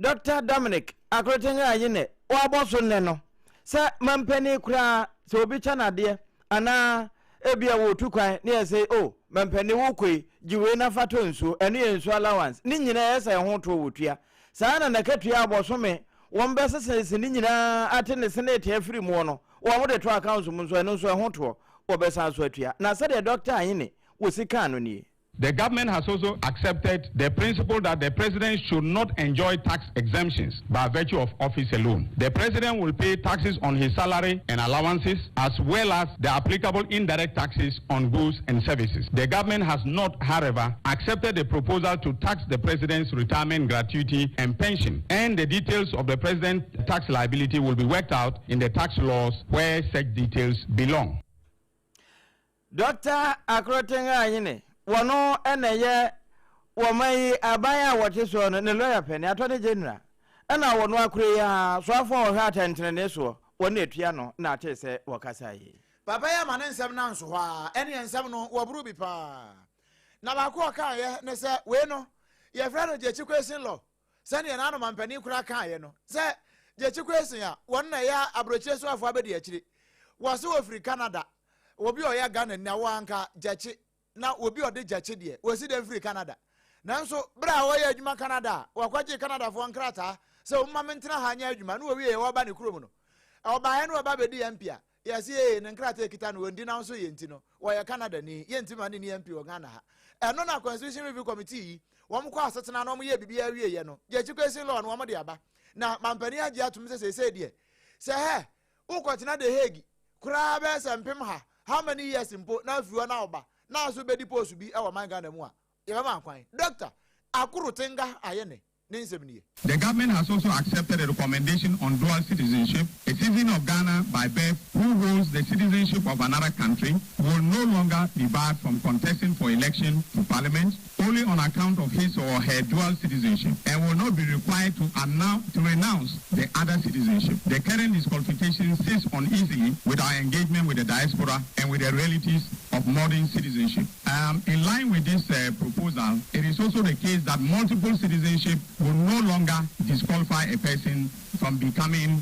Dɔkta Dominic Akorotenga Ayine wɔabɔ so nnɛ no, sɛ mampanin koraa, sɛ obi kyɛ no adeɛ anaa ebia wɔretu kwan na yɛsɛ o, mampanin wokɔ yi, gye wei na fa tɔ nsuo, ɛno yɛ nsuo allowance, ne nyinaa ɛyɛ sɛ ɛho toɔ wɔtua. Saa na n'akatua a bɔsome wɔn bɛsesese ne nyinaa ate ne senate afiri muɔ no, wɔn de to accounts mu nso, ɛno nso ɛho toɔ wɔbɛsan so atua. Na sɛdeɛ Dɔkta Ayine wɔsi kaa no nie. The government has also accepted the principle that the president should not enjoy tax exemptions by virtue of office alone. The president will pay taxes on his salary and allowances as well as the applicable indirect taxes on goods and services. The government has not, however, accepted the proposal to tax the president's retirement gratuity and pension, and the details of the president's tax liability will be worked out in the tax laws where such details belong. Dɔkta Akroten Ayine, wɔno na ɛyɛ wɔman yi aban a wɔte soɔ no ne lɔya panin, Attorney General, ɛna wɔno akora yi ara, soafoɔ a wɔhwɛ atɛntenenee soɔ, wɔn na ɛtua no na atee sɛ wɔkasa yi. Papa yi ama ne nsɛm no anso hɔ ara, ɛneɛ nsɛm no wɔboro bi paa. Na baako a ɔkaeɛ ne sɛ wei no yɛfrɛ no Gyekye Quayson Law, sɛdeɛ n'ano mampanin koraa kaeɛ no, sɛ Gyekye Quayson a wɔn na ɛyɛ aburokyire soafoɔ abɛdi akyire. Wɔse wɔfiri Canada, obi a ɔyɛ Ghana ni na wɔanka Gyekye, na obi a ɔde Gyekye deɛ, wɔsi dɛn firi Canada. Nanso berɛ a wɔyɛ adwuma Canada a, wɔkɔgyee Canadafoɔ nkrataa sɛ wɔmma mentena ha nyɛ adwuma, na wɔwieeɛ wɔba ne kurom no, ɔbaeɛ na wɔba bɛdi MP a, Yɛse ee ne nkrataa a ekita no ondi nanso yɛ nti no wɔyɛ Canada ni yɛntumi ma no nni MP wɔ Ghana ha. Ɛno na Constitution Review Committee yi wɔn kɔ asetena na wɔn yɛɛ biribiara wie yɛ no Gyekye Kwesi law no wɔn de aba na mampanin agye atom sɛ seesei deɛ sɛ hɛ wokɔtena The Hague koraa bɛyɛ sɛ mpem ha how many years mpo na afiri hɔ na woba na aso bɛdi post bi wɔ man Ghana mu a yɛbɛma kwan. Doctor Akuru Tenga Ayene ne nsɛm nie. The government has also accepted a recommendation on dual citizenship. A citizen of Ghana by birth who holds the citizenship of another country will no longer be barred from contesting for election to parliament only on account of his or her dual citizenship and will not be required to, announce, to renounce the other citizenship. The current disqualification sits uneasily with our engagement with the diaspora and with the realities of modern citizenship. Um, in line with this proposal, it is also the case that multiple citizenship will no longer disqualify a person from becoming,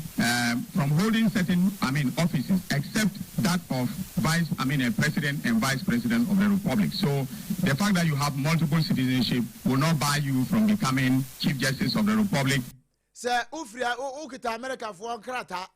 from holding certain, I mean, offices, except that of vice, I mean, a president and vice president of the republic. So the fact that you have multiple citizenship will not bar you from becoming chief justice of the republic. Sɛ wofiri a wokita Amerikafoɔ nkrataa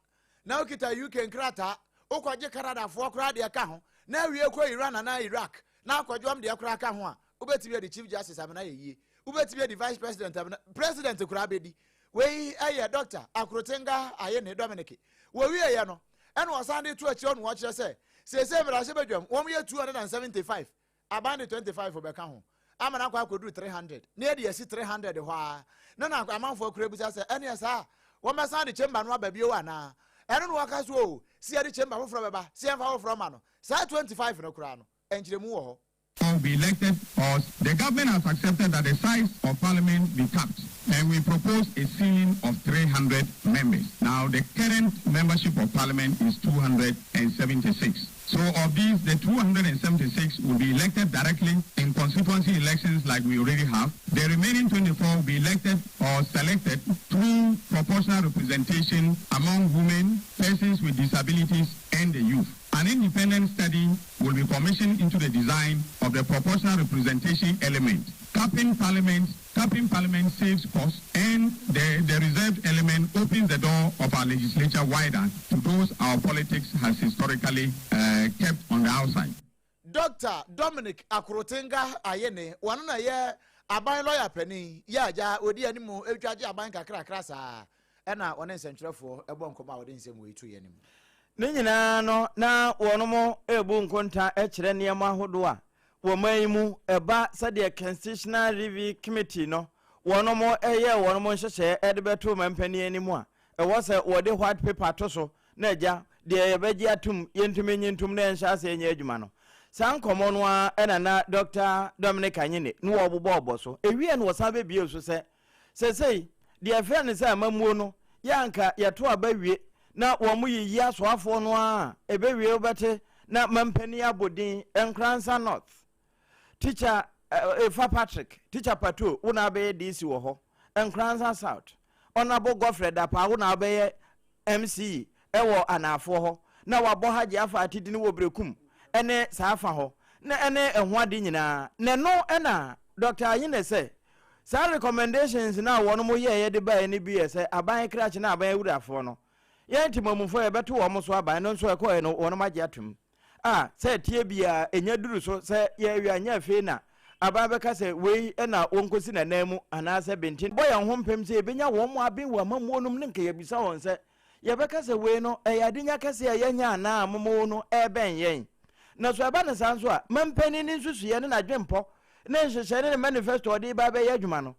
na wokita UK nkrataa, wokɔgye Canadafoɔ koraa deɛ ka ho, na awie kɔ Iran anaa Iraq na akɔgye wɔn deɛ koraa ka ho a, wobɛtumi adi Chief Justice amena ayɛ yie. Wobɛtumi adi Vice President amena, President koraa bɛdi. Wei yɛ Dɔkta Akorotenga Ayene Dominic. Wɔwieeɛ no, ɛna ɔsan de to akyire hɔ na ɔkyerɛ sɛ, seesei mmarahyɛbadwam, wɔyɛ 275. Aban de 25 bɛka ho ama no akɔ akɔduru 300, na yɛde asi 300 hɔ ara na na amanfoɔ koraa bisa sɛ ɛneɛ saa a wɔbɛsan de chamber no aba bio anaa? Ɛno na wɔka so oo, sɛ yɛde chamber foforɔ bɛba, sɛ yɛmfa foforɔ ma no. Saa 25 no koraa no, nkyerɛmu wɔ hɔ. Or be elected or the government has accepted that the size of parliament be capped and we propose a ceiling of 300 members. Now, the current membership of parliament is 276. So of these, the 276 will be elected directly in constituency elections like we already have. The remaining 24 will be elected or selected through proportional representation among women, persons with disabilities, and the youth. An independent study will be commissioned into the design of the proportional representation element. Capping parliament, capping parliament saves costs, and the, the reserved element opens the door of our legislature wider to those our politics has historically kept on the outside. Dɔkta Dominic Akorotenga Ayene, wɔno na ɛyɛ aban lɔya panin, yɛ agya ɔdi anim twa gye aban kakrakra saa ɛna ɔne nsɛntwerɛfoɔ bɔ nkɔmmɔ a ɔde nsɛm wei to yɛn anim. Ne nyinaa no, na wɔnom rebu nkonta kyerɛ nneɛma ahodoɔ a wɔ man yi mu ɛba sɛdeɛ Constitutional Review Committee no wɔnom yɛɛ wɔnom nhyehyɛɛ de bɛtoo mampanin anim a ɛwɔ sɛ wɔde white paper to so na agya deɛ yɛbɛgye atom yɛntumi nye ntom na yɛnhyɛ aseɛ nyɛ adwuma no. Saa nkɔmmɔ no ara na na Dɔkta Dominic Anyene ne wɔbobɔɔbɔ so. Ɛwieɛ no wɔsan bɛbiee so sɛ Seesei, deɛ yɛfrɛ no sɛ amammuo no, yɛ a anka yɛto aba wie na wɔyiyi asoafoɔ no ara a, ɛbɛwie wobɛte na mampanin abɔ din, Nkoransa North, Tikya Efa Patrick, Tikya Pato, wo na wobɛyɛ DC wɔ hɔ, Nkoransa South, Honourable Godfrey Dapaah, wo na wobɛyɛ MC wɔ anaafoɔ hɔ na wabɔ Hajji afa atidini wɔ Berekum ne saa fa hɔ na ɛne ɛho ade nyinaa na ɛno na Doctor Ayine sɛ saa recommendations no a wɔnom yɛeɛ de baeɛ no bi yɛ sɛ aban krakye ne aban awurafoɔ no yɛn temamufoɔ yɛbɛto wɔn so aba ɛno nso ɛkɔeɛ no wɔnom agye atom. A sɛ ɛteɛ biara, ɛnya duru so sɛ yɛrewe a, nyɛ afei na aban bɛka sɛ wei na wɔnkɔsi n'ananmu anaasɛ benten. Bɔ yɛn ho mpem sɛ yɛbɛnya wɔn aben wɔ amammuo no mu ne nka yɛabisa wɔn sɛ, yɛbɛka sɛ wei no, ɛyɛ adenya kɛseɛ a yɛanya anaa amammuo no rebɛn yɛn? Na so ɛba no saa nso a, mampanin ne nsusuiɛ ne n'adwempɔ ne nhyehyɛe ne ne manifesto a ɔde reba abɛyɛ adwuma no,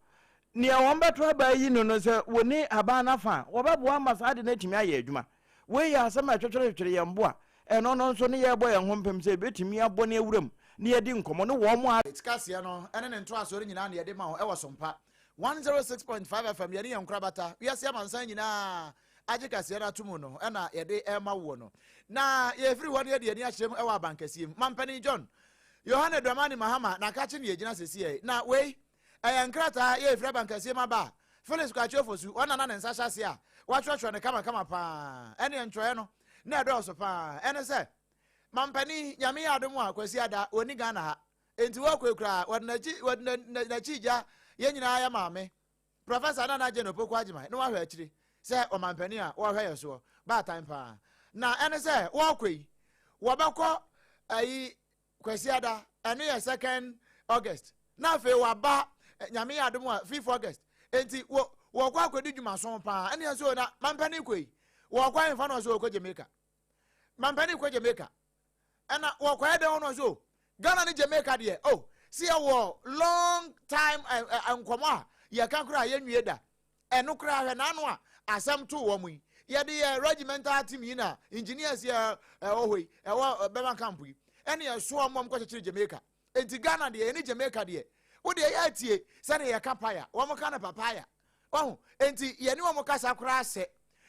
nea wɔbɛto aba ayi no no, sɛ wɔnni aban no afa a, wɔbɛboa ama saa ade no atumi ayɛ adwuma. Wei yɛ asɛm a ɛtwetwerɛtwetwere yɛn bo a ɛno no nso ne yɛrebɔ yɛn ho mpem sɛ yɛbɛtumi abɔ ne awura mu na yɛadi nkɔmmɔ ne wɔn a. Kaseɛ no ne ne ntoasoɔ no nyinaa na yɛde ma wo wɔ Sompa 106.5 FM, yɛne yɛn nkorabata, wiase amansan nyinaa agye kaseɛ no ato mu no na yɛde rema woɔ no. Na yɛfiri hɔ no yɛde yɛn ani akyerɛ mu wɔ abankɛseɛ mu. Mampanin John Yohane Dramani Mahama n'akakye na yɛgyina sesiɛ. Na wei Ɛyɛ nkrataa yɛ efiri abankɛseɛ mu aba a Felix Kwakye Ofosu ɔna na ne nsa hyɛ aseɛ a watwerɛtwerɛ no kamakama paa. Ɛneɛ ntwerɛeɛ no na ɛdɔɔso paa. Ɛne sɛ, Mampanin, Nyame yɛ adom a Kwasiada ɔnni Ghana ha. Enti wɔkɔe koraa wɔde n'akyi wɔde n'akyi gya yɛn nyinaa yɛ maame Professor Nana Jane Opoku Agyemang na wahwɛ akyire sɛ ɔmampanin a wɔhwɛ yɛ soɔ baatan paa. Na ɛne sɛ wɔkɔ yi wɔbɛkɔ ayi Kwasiada, ɛno yɛ second August, na afei waba Nyame yɛ adom a fifth August. Enti wɔ wɔkɔ akɔdi dwumaso paa. Ɛne nso na mampani kɔ yi. Wɔkɔ ahemfa na ɔsɛ wɔkɔ Jamaica. Mampani kɔ Jamaica. Ɛna wɔkɔ yɛ dɛn ɔno nso Ghana ne Jamaica deɛ oh si yɛ wɔ long time nkɔmɔ a yɛka koraa yɛnwie da. Ɛno koraa hwɛ n'ano a asɛm too wɔn yi. Yɛde yɛ regimental team yi na engineers yɛ ɛwɔ hɔ yi, ɛwɔ Burma camp yi, ɛne ɛso wɔn wɔn kɔkyekyere Jamaica. Enti Ghana deɛ yɛne Jamaica deɛ, wo deɛ yɛ atie sɛdeɛ yɛka paya, wɔn ka no papaya. Wahu? Enti yɛne wɔn kasa koraa sɛ,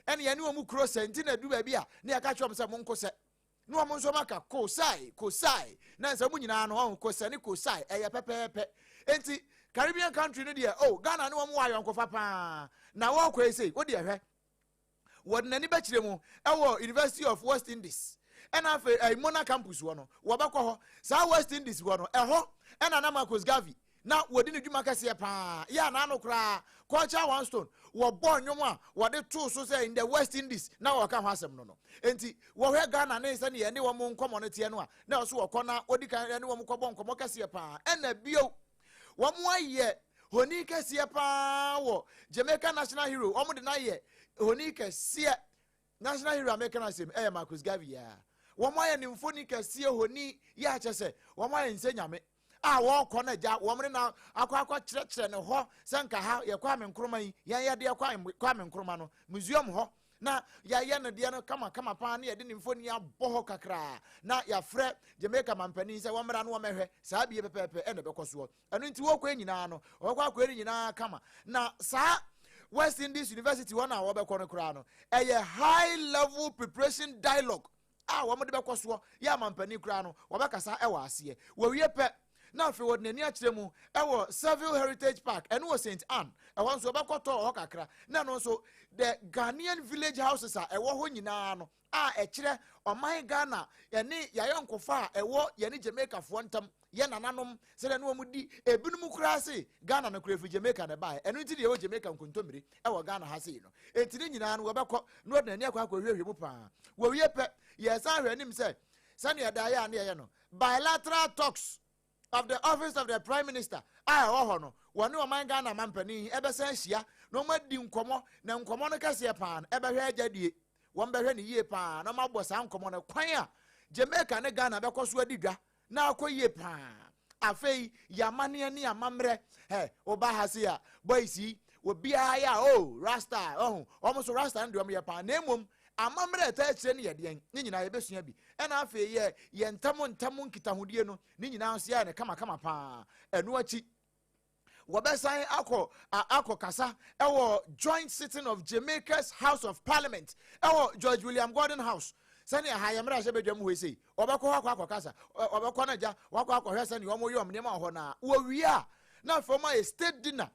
ɛne yɛne wɔn kuro sɛ, nti na du baabi a na yɛka kyerɛ wɔn sɛ monko sɛ. Na wɔn nso wɔaka kosai, kosai, na nsɛ wɔn nyinaa no wɔn kosɛ ne kosai ɛyɛ pɛpɛɛpɛ. Enti Caribbean country no deɛ oh Ghana ne wɔn wɔ ayɔnkofa paa. Na wɔrekɔ yi sei, wo deɛ hwɛ, wɔde n'ani bɛkyerɛ mu ɛwɔ University of West Indies ɛna afei ɛyi Mona campus hɔ no wɔbɛkɔ hɔ. Saa West Indies hɔ no ɛhɔ ɛna na Marcus Garvey na wɔdi ne dwuma kɛseɛ paa yɛ a n'ano koraa Culture One Stone wɔbɔɔ nnwom a wɔde too so sɛ in the West Indies na wɔka ho asɛm no no enti wɔhwɛ Ghana ne sɛdeɛ ɛne wɔn nkɔmmɔ no teɛ no a na ɛwɔ so wɔkɔ na wɔdi kan ɛne wɔn kɔbɔ nkɔmmɔ kɛseɛ paa. Ɛna bio wɔn ayɛ honi kɛseɛ paa wɔ Jamaica National Hero, wɔn de no ayɛ honi kɛseɛ. National Hero a meka no asɛm ɛyɛ Marcus Garvey a wɔn ayɛ ne mfoni kɛseɛ honi yɛ akyɛ sɛ wɔn ayɛ nsɛ nyame a wɔrekɔ no agya wɔn ne na akɔ akɔ kyerɛkyerɛ ne hɔ sɛ nka ha yɛ Kwame Nkrumah yi yɛn yɛ deɛ Kwame Nkrumah no museum hɔ na yɛayɛ no deɛ no kama kama paa ne yɛde ne mfoni abɔ hɔ kakraa na yɛafrɛ Jamaica mampanin sɛ wɔmmra no wɔmmɛhwɛ saa bie pɛpɛɛpɛ ɛna ɛbɛkɔ soɔ. Ɛno nti wɔkɔ nyinaa no wɔkɔ akɔyɛ no nyinaa kama. Na saa West Indies University hɔ na wɔbɛkɔ no koraa no ɛyɛ high level preparation dialogue a wɔn de bɛkɔ soɔ yɛ amampanin koraa no wɔbɛkasa ɛwɔ aseɛ. Wɔwie pɛ na afei wɔde n'ani akyerɛ mu ɛwɔ Seville Heritage Park, ɛno wɔ Saint Ann, ɛhɔ nso wɔbɛkɔ tɔɔ hɔ kakra. Na ɛno nso the Ghanaian village houses a ɛwɔ hɔ nyinaa no a ɛkyerɛ ɔman Ghana yɛne yɛayɔnkofa a ɛwɔ yɛne Jamaicafoɔ ntam, yɛ nananom sɛdeɛ ne wɔn di, ebinom koraa se Ghana no koraa ɛfiri Jamaica na ɛbaeɛ, ɛno nti deɛ ɛwɔ Jamaica nkontommire ɛwɔ Ghana ha sei no, enti ne nyinaa no wɔbɛkɔ na wɔde n'ani akɔ akɔhwehwɛ mu paa. Wɔwie pɛ, yɛsan hwɛ anim sɛ sɛdeɛ ɛda yɛ a ne yɛyɛ no bilateral talks of the office of the prime minister a ɛwɔ hɔ no, wɔne ɔman Ghana mampanin ɛbɛsan ahyia na wɔn adi nkɔmmɔ, na nkɔmmɔ no kɛseɛ paa no ɛbɛhwɛ agyadie, wɔn bɛhwɛ no yie paa na wɔn abɔ saa nkɔmmɔ no kwan a Jamaica ne Ghana bɛkɔ so adi dwa na akɔ yie paa. Afei yɛ amanneɛ ne amammerɛ, hɛ ɔba ha se a boys yi obiara yɛ a oh rasta ɔho wɔn so rasta no deɛ wɔn yɛ paa, na mmom amammerɛ a ɛtaa akyire no yɛ deɛn, ne nyinaa yɛbɛsua bi. Ɛna afei yɛ yɛn ntam ntam nkitahodie no ne nyinaa nso yɛayɛ no kamakama paa. Ɛno akyi wɔbɛsan akɔ akɔ kasa ɛwɔ joint sitting of Jamaica's House of Parliament ɛwɔ George William Gordon House. Sɛnea ha yɛ mmarahyɛ badwam hɔ sei, wɔbɛkɔ hɔ akɔ akɔ kasa, wɔbɛkɔ no agya wakɔ akɔhwɛ sɛnea wɔn yɛ wɔn nneɛma wɔ hɔ, na wɔwie a na afei wɔn ayɛ state dinner.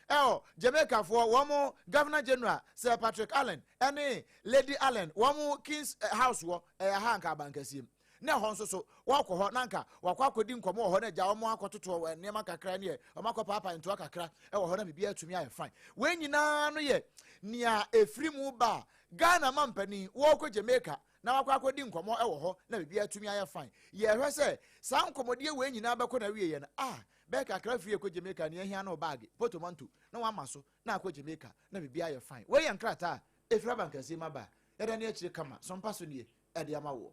ɛwɔ Jamaicafoɔ wɔn Governor General Sir Patrick Allen ɛne Lady Allen wɔn King's House wɔ ɛyɛ ha nka abankɛseɛ mu. Na ɛhɔ nso so wɔkɔ hɔ na nka wɔakɔ akɔdi nkɔmmɔ wɔ hɔ na agya wɔn akɔtoto nneɛma kakra ne wɔn akɔ paapa ntoa kakra wɔ hɔ na biribiara atumi ayɛ fine. Wei nyinaa no yɛ nea ɛfiri mu ba a Ghana mampanin wɔrekɔ Jamaica na wakɔ akɔdi nkɔmmɔ wɔ hɔ na biribiara atumi ayɛ fine. Yɛhwɛ sɛ saa nkɔmmɔdie wei nyinaa bɛkɔ na wieɛ no a bɛyɛ kakra firi ɛkɔ Jamaica nea ahia no baage potomanto na wama so na akɔ Jamaica na biribiara ayɛ fine. Wei yɛ nkrataa a ɛfiri abankɛseɛ mu aba a yɛda ne akyire kama so mpa so nie de ama woɔ.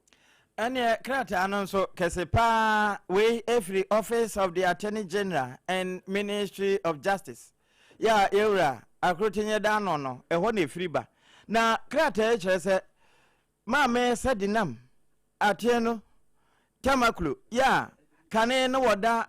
Ɛneɛ krataa no nso kɛse paa wei ɛfiri Office of the Attorney General and Ministry of Justice yɛ a yɛwura Akrotenyɛ da ano no ɛhɔ na ɛfiri ba. Na krataa yi kyerɛ sɛ Maame Sedinam Atieno Tamaklo yɛ a kane no wɔda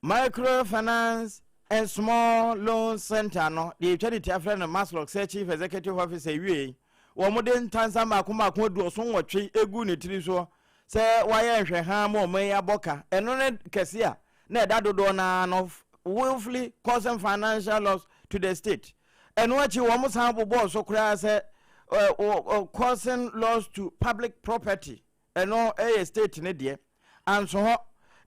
Microfinance and Small Loans Centre no, deɛ yɛtwa ne ti afrɛ no MASLOC sɛ Chief Executive Officer wiei, wɔde ntansa mmaako mmaako 78 guu ne tiri soɔ sɛ wayɛ nhwɛhaa ma ɔman yi abɔ ka. Ɛno ne kɛse a na ɛda dodoɔ no ara no, willfully causing financial loss to the state. Ɛno akyi wɔn san bobɔɔ so koraa sɛ causing loss to public property. Ɛno yɛ state no deɛ. Anso hɔ.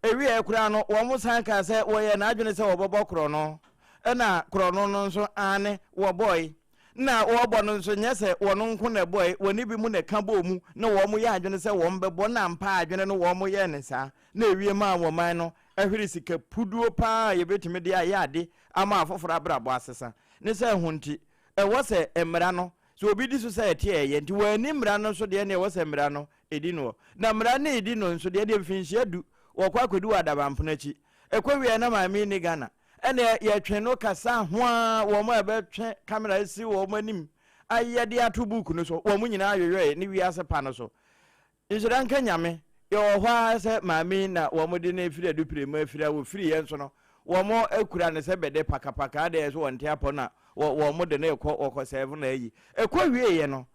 Ɛwieɛ koraa no, wɔn san kaa sɛ wɔyɛɛ n'adwene sɛ wɔbɛbɔ korɔno. Ɛna korɔno no nso, aane, wɔbɔe. Na wɔrebɔ no nso, nyɛ sɛ wɔn nko na ɛbɔe, wɔne bi mu na ɛka bɔɔ mu na wɔn yɛɛ adwene sɛ wɔn bɛbɔ, na ampa adwene no wɔn yɛɛ no saa, na ɛwie maa wɔn man no hwere sika puduo pa ara a yɛbɛtumi de ayɛ ade ama afoforɔ abrabɔ asesa. Ne sɛ ɛho nti, ɛwɔ sɛ mmara no Sɛ obi di so sɛ ɛteɛ a, ɛyɛ. Nti wanni mmara no so deɛ, ɛnneɛ ɛwɔ sɛ mmara no di noɔ. Na mmara no redi no nso deɛ, ɛnneɛ mfinhyia du wɔkɔ akɔdi wɔ adabampono akyi. Ɛkɔ wieɛ na maame yi nni Ghana. Ɛnneɛ yɛtwe no kasa ho ara, wɔn a ɛbɛtwe camera asi wɔn anim ayɛ de ato book no so, wɔn nyinaa ayoyɔe ne wiase pa no so. Nhyira nka Nyame, yɛwɔ hɔ ara sɛ maame yi na wɔn de no afiri adupire mu afiri a wɔfiri yɛ nso no, wɔn akura no sɛ bɛdɛ pakapaka adɛn so wɔnte apɔ na wɔn de no rekɔ wɔkɔ sɛɛvo na ayi. Ɛkɔ wieɛ no,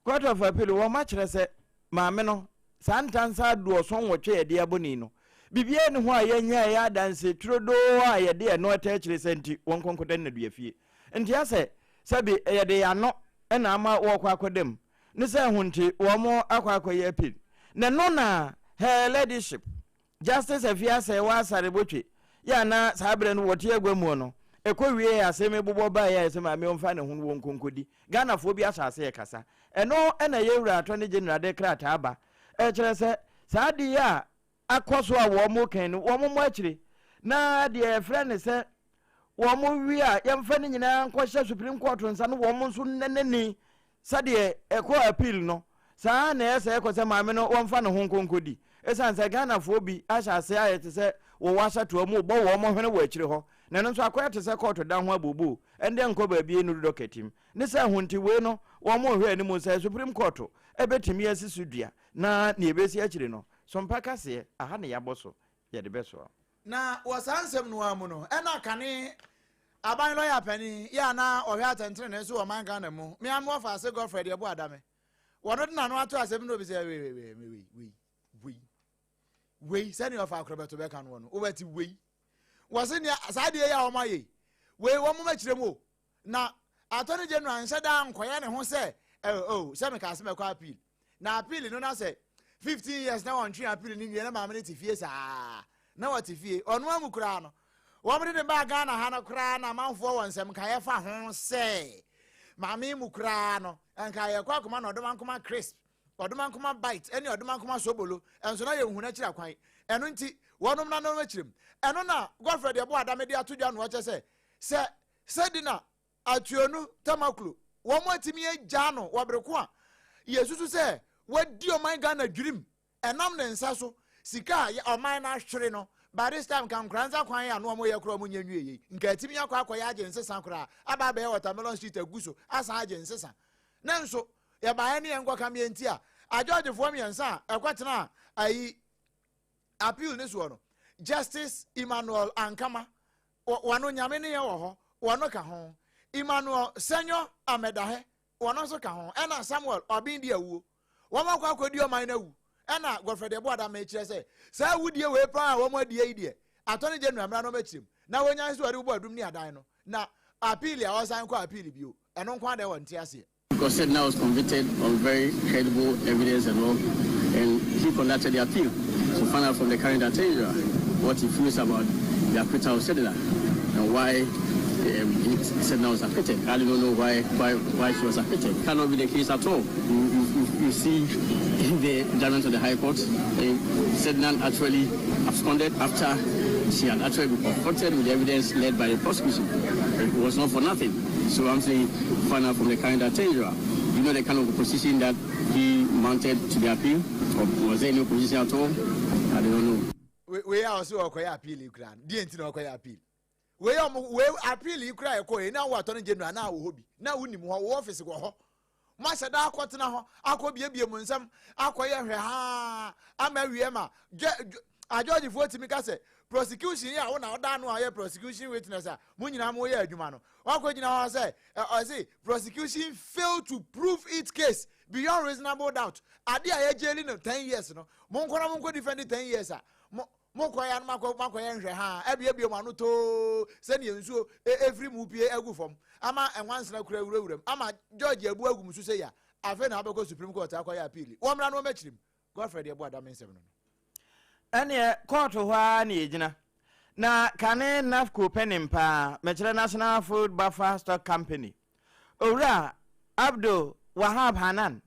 Court of Appeal wɔn akyerɛ sɛ maame no saa ntansa 78 yɛde abɔ ni no, biribiara nni ho a yɛanya ɛyɛ adanse turodoo a yɛde ɛno ɛta akyire sɛ nti wɔn nkɔnkɔda nnaduafie. Nti asɛ sɛbe yɛde yɛn ano na ama wɔrekɔ akɔda mu. Ne sɛ ho nti wɔn akɔ akɔyɛ appeal. Na ɛno na Her Ladyship, Justice Afia Serwaa Asare Botwe, yɛ a na saa berɛ no wɔte agua muo no, ɛkɔ wieɛ asɛm yi bobɔ baeɛ a ɛsɛ maame ɔmfa ne ho no wɔ nkonkodi. Ghanafoɔ bi ahyɛ aseɛ rekasa. Ɛno na yɛn wura Attorney General de krataa ba ɛkyerɛ sɛ saa ade yi a akɔ so a wɔn kan no, wɔn mmɔ akyire. Na deɛ yɛfrɛ no sɛ wɔn wie a, yɛmfa ne nyinaa nkɔhyɛ Supreme Court nsa no wɔn nso nnanani sɛdeɛ ɛkɔ appeal no. Saa ara na ɛyɛ sɛ ɛkɔ sɛ maame no wɔmfa ne ho nkɔ nkɔdi. Ɛsiane sɛ Ghanafoɔ bi ahyɛ aseɛ ayɛ te sɛ wɔwɔ ahyɛtoa mu rebɔ wɔn hwene wɔ akyire hɔ, na ɛno nso akɔyɛ te sɛ kɔɔto dan ho abooboo, ɛndeɛ nkɔ baabi nnuru dɔkɛtim. Ne sɛ ho nti wei no wɔn rehwɛ anim sɛ Supreme Court bɛtumi asi so dua na nea ɛbɛsi akyire no Sompa kaseɛ, aha na yɛabɔ so, yɛde bɛsoa. Na wɔ saa nsɛm no ara mu no, ɛna kane aban lɔya panin yi a na ɔhwɛ atɛntenenee so wɔ ɔman Ghana mu, me ara mewɔ faase Godfred Yeboah Adame, wɔno de n'ano ato asɛm no obi sɛ wei wei wei wei wei wei wei sɛnea ɔfa akorɔbɛto bɛka no no wobɛte wei wɔse nea saa adeɛ yi a wɔn ayɛ yi wei wɔn mɛkyerɛ mu o Na Attorney General nhyɛ da nkɔyɛ ne ho sɛ oh, oh, sɛ mekaa sɛ mɛkɔ appeal. Na appeal no na sɛ 15 years na wɔntwe appeal no nwie na maame no te fie saa. Na wɔte fie. Ɔno amu koraa no, wɔn de ne baa Ghana ha no koraa na amanfoɔ wɔ nsɛm nkaeɛ fa ho sɛ maame mu koraa no, nka yɛkɔ akoma na ɔdomankoma crisp, ɔdomankoma bite ne ɔdomankoma sobolo, nso na yɛnhu n'akyiri akwan. Ɛno nti, wɔnom na no akyiri mu. Ɛno na Godfred Yeboah Adame de ato dwa no ɔkyɛ sɛ, sɛ Sedina, Atuonu, Tamaklo, wɔn atumi agyaa no wɔ bere ko a yɛsusu sɛ wadi ɔman Ghana dwirim ɛnam ne nsa so sika a ɔman no ahwere no. By this time nka Nkoranza kwan a na wɔyɛ koraa wɔn nyɛ nwie yei nka atumi akɔ akɔyɛ agye nsesa koraa aba abɛyɛ watermelon street agu so asan agye nsesa. Nanso yɛbaeɛ ne yɛn nkɔka meɛ nti a agyɔgyefoɔ mmiɛnsa a ɛkɔtenaa ayi appeal ne soɔ no, Justice Emmanuel Ankama, wɔno Nyame ne yɛn wɔ hɔ, wɔno ka ho, Emmanuel Senyo Amedahe, wɔno nso ka ho, ɛna Samuel Obeng di awuo. Wɔn akɔ akɔdi ɔman no awu. Ɛna Godfred Yeboah Adame kyerɛ sɛ saa awudie wei paa a wɔn adie yi deɛ, Attorney General mmra na ɔmmɛkyerɛ mu, na wɔnyae nso wɔde bobɔ adum ne adan no. Na appeal a ɔsan kɔ appeal bio, ɛno nko ara deɛ wɔnte aseɛ. Because Sedina was convicted on very credible evidence and all, and he conducted the appeal to find out from the current attorney general what he feels about the acquittal of Sedina and why um, Sedina was acquitted. I don't know why, why, why she was acquitted. Cannot be the case at all. You, you, you see the judgment of the High Court, uh, Sedina actually absconded after she had actually been confronted with the evidence led by the prosecution. It was not for nothing. So I'm saying, find out from the current attorney general. You know the kind of opposition that he mounted to the appeal? Or was there any opposition at all? I don't know. Wei a ɔsɛ ɔkɔyɛ appeal yi koraa no, deɛ nti na ɔkɔyɛ appeal? Wei a ɔmo wei appeal yi koraa ɛkɔ yi na wo attorney general na wɔ hɔ bi na wonim hɔ, wo office wɔ hɔ. Moahyɛ da akɔtena hɔ akɔbiebie mo nsam akɔyɛ hwɛhaa ama awie ma adjɔgyefoɔ tumi ka sɛ prosecution yi a wo na ɔda ano a ɔyɛ prosecution witness a mo nyinaa mo yɛ adwuma no wakɔgyina hɔ sɛ ɔse prosecution fail to prove its case beyond reasonable doubt. Ade a yɛgyeli no 10 years no, monkɔ na monkɔ defend 10 years a mo Mokɔeɛ a na moakɔ moakɔyɛ nhwɛhaa, abuebue mo ano too sɛdeɛ nsuo firi mu pue agu fam, ama nwansena kura wurawura mu, ama George abu agu mo so sei a, afei na wabɛkɔ Supreme Court akɔyɛ appeal. Wɔmmra na wɔmmɛkyere mu. Godfred Yeboah Dame nsɛm no no. Ɛneɛ kɔɔto hɔ ara na yɛgyina. Na kane NAFCO panin paa, mekyerɛ National Food Buffer Stock Company, Owura Abdul Wahab Hanan,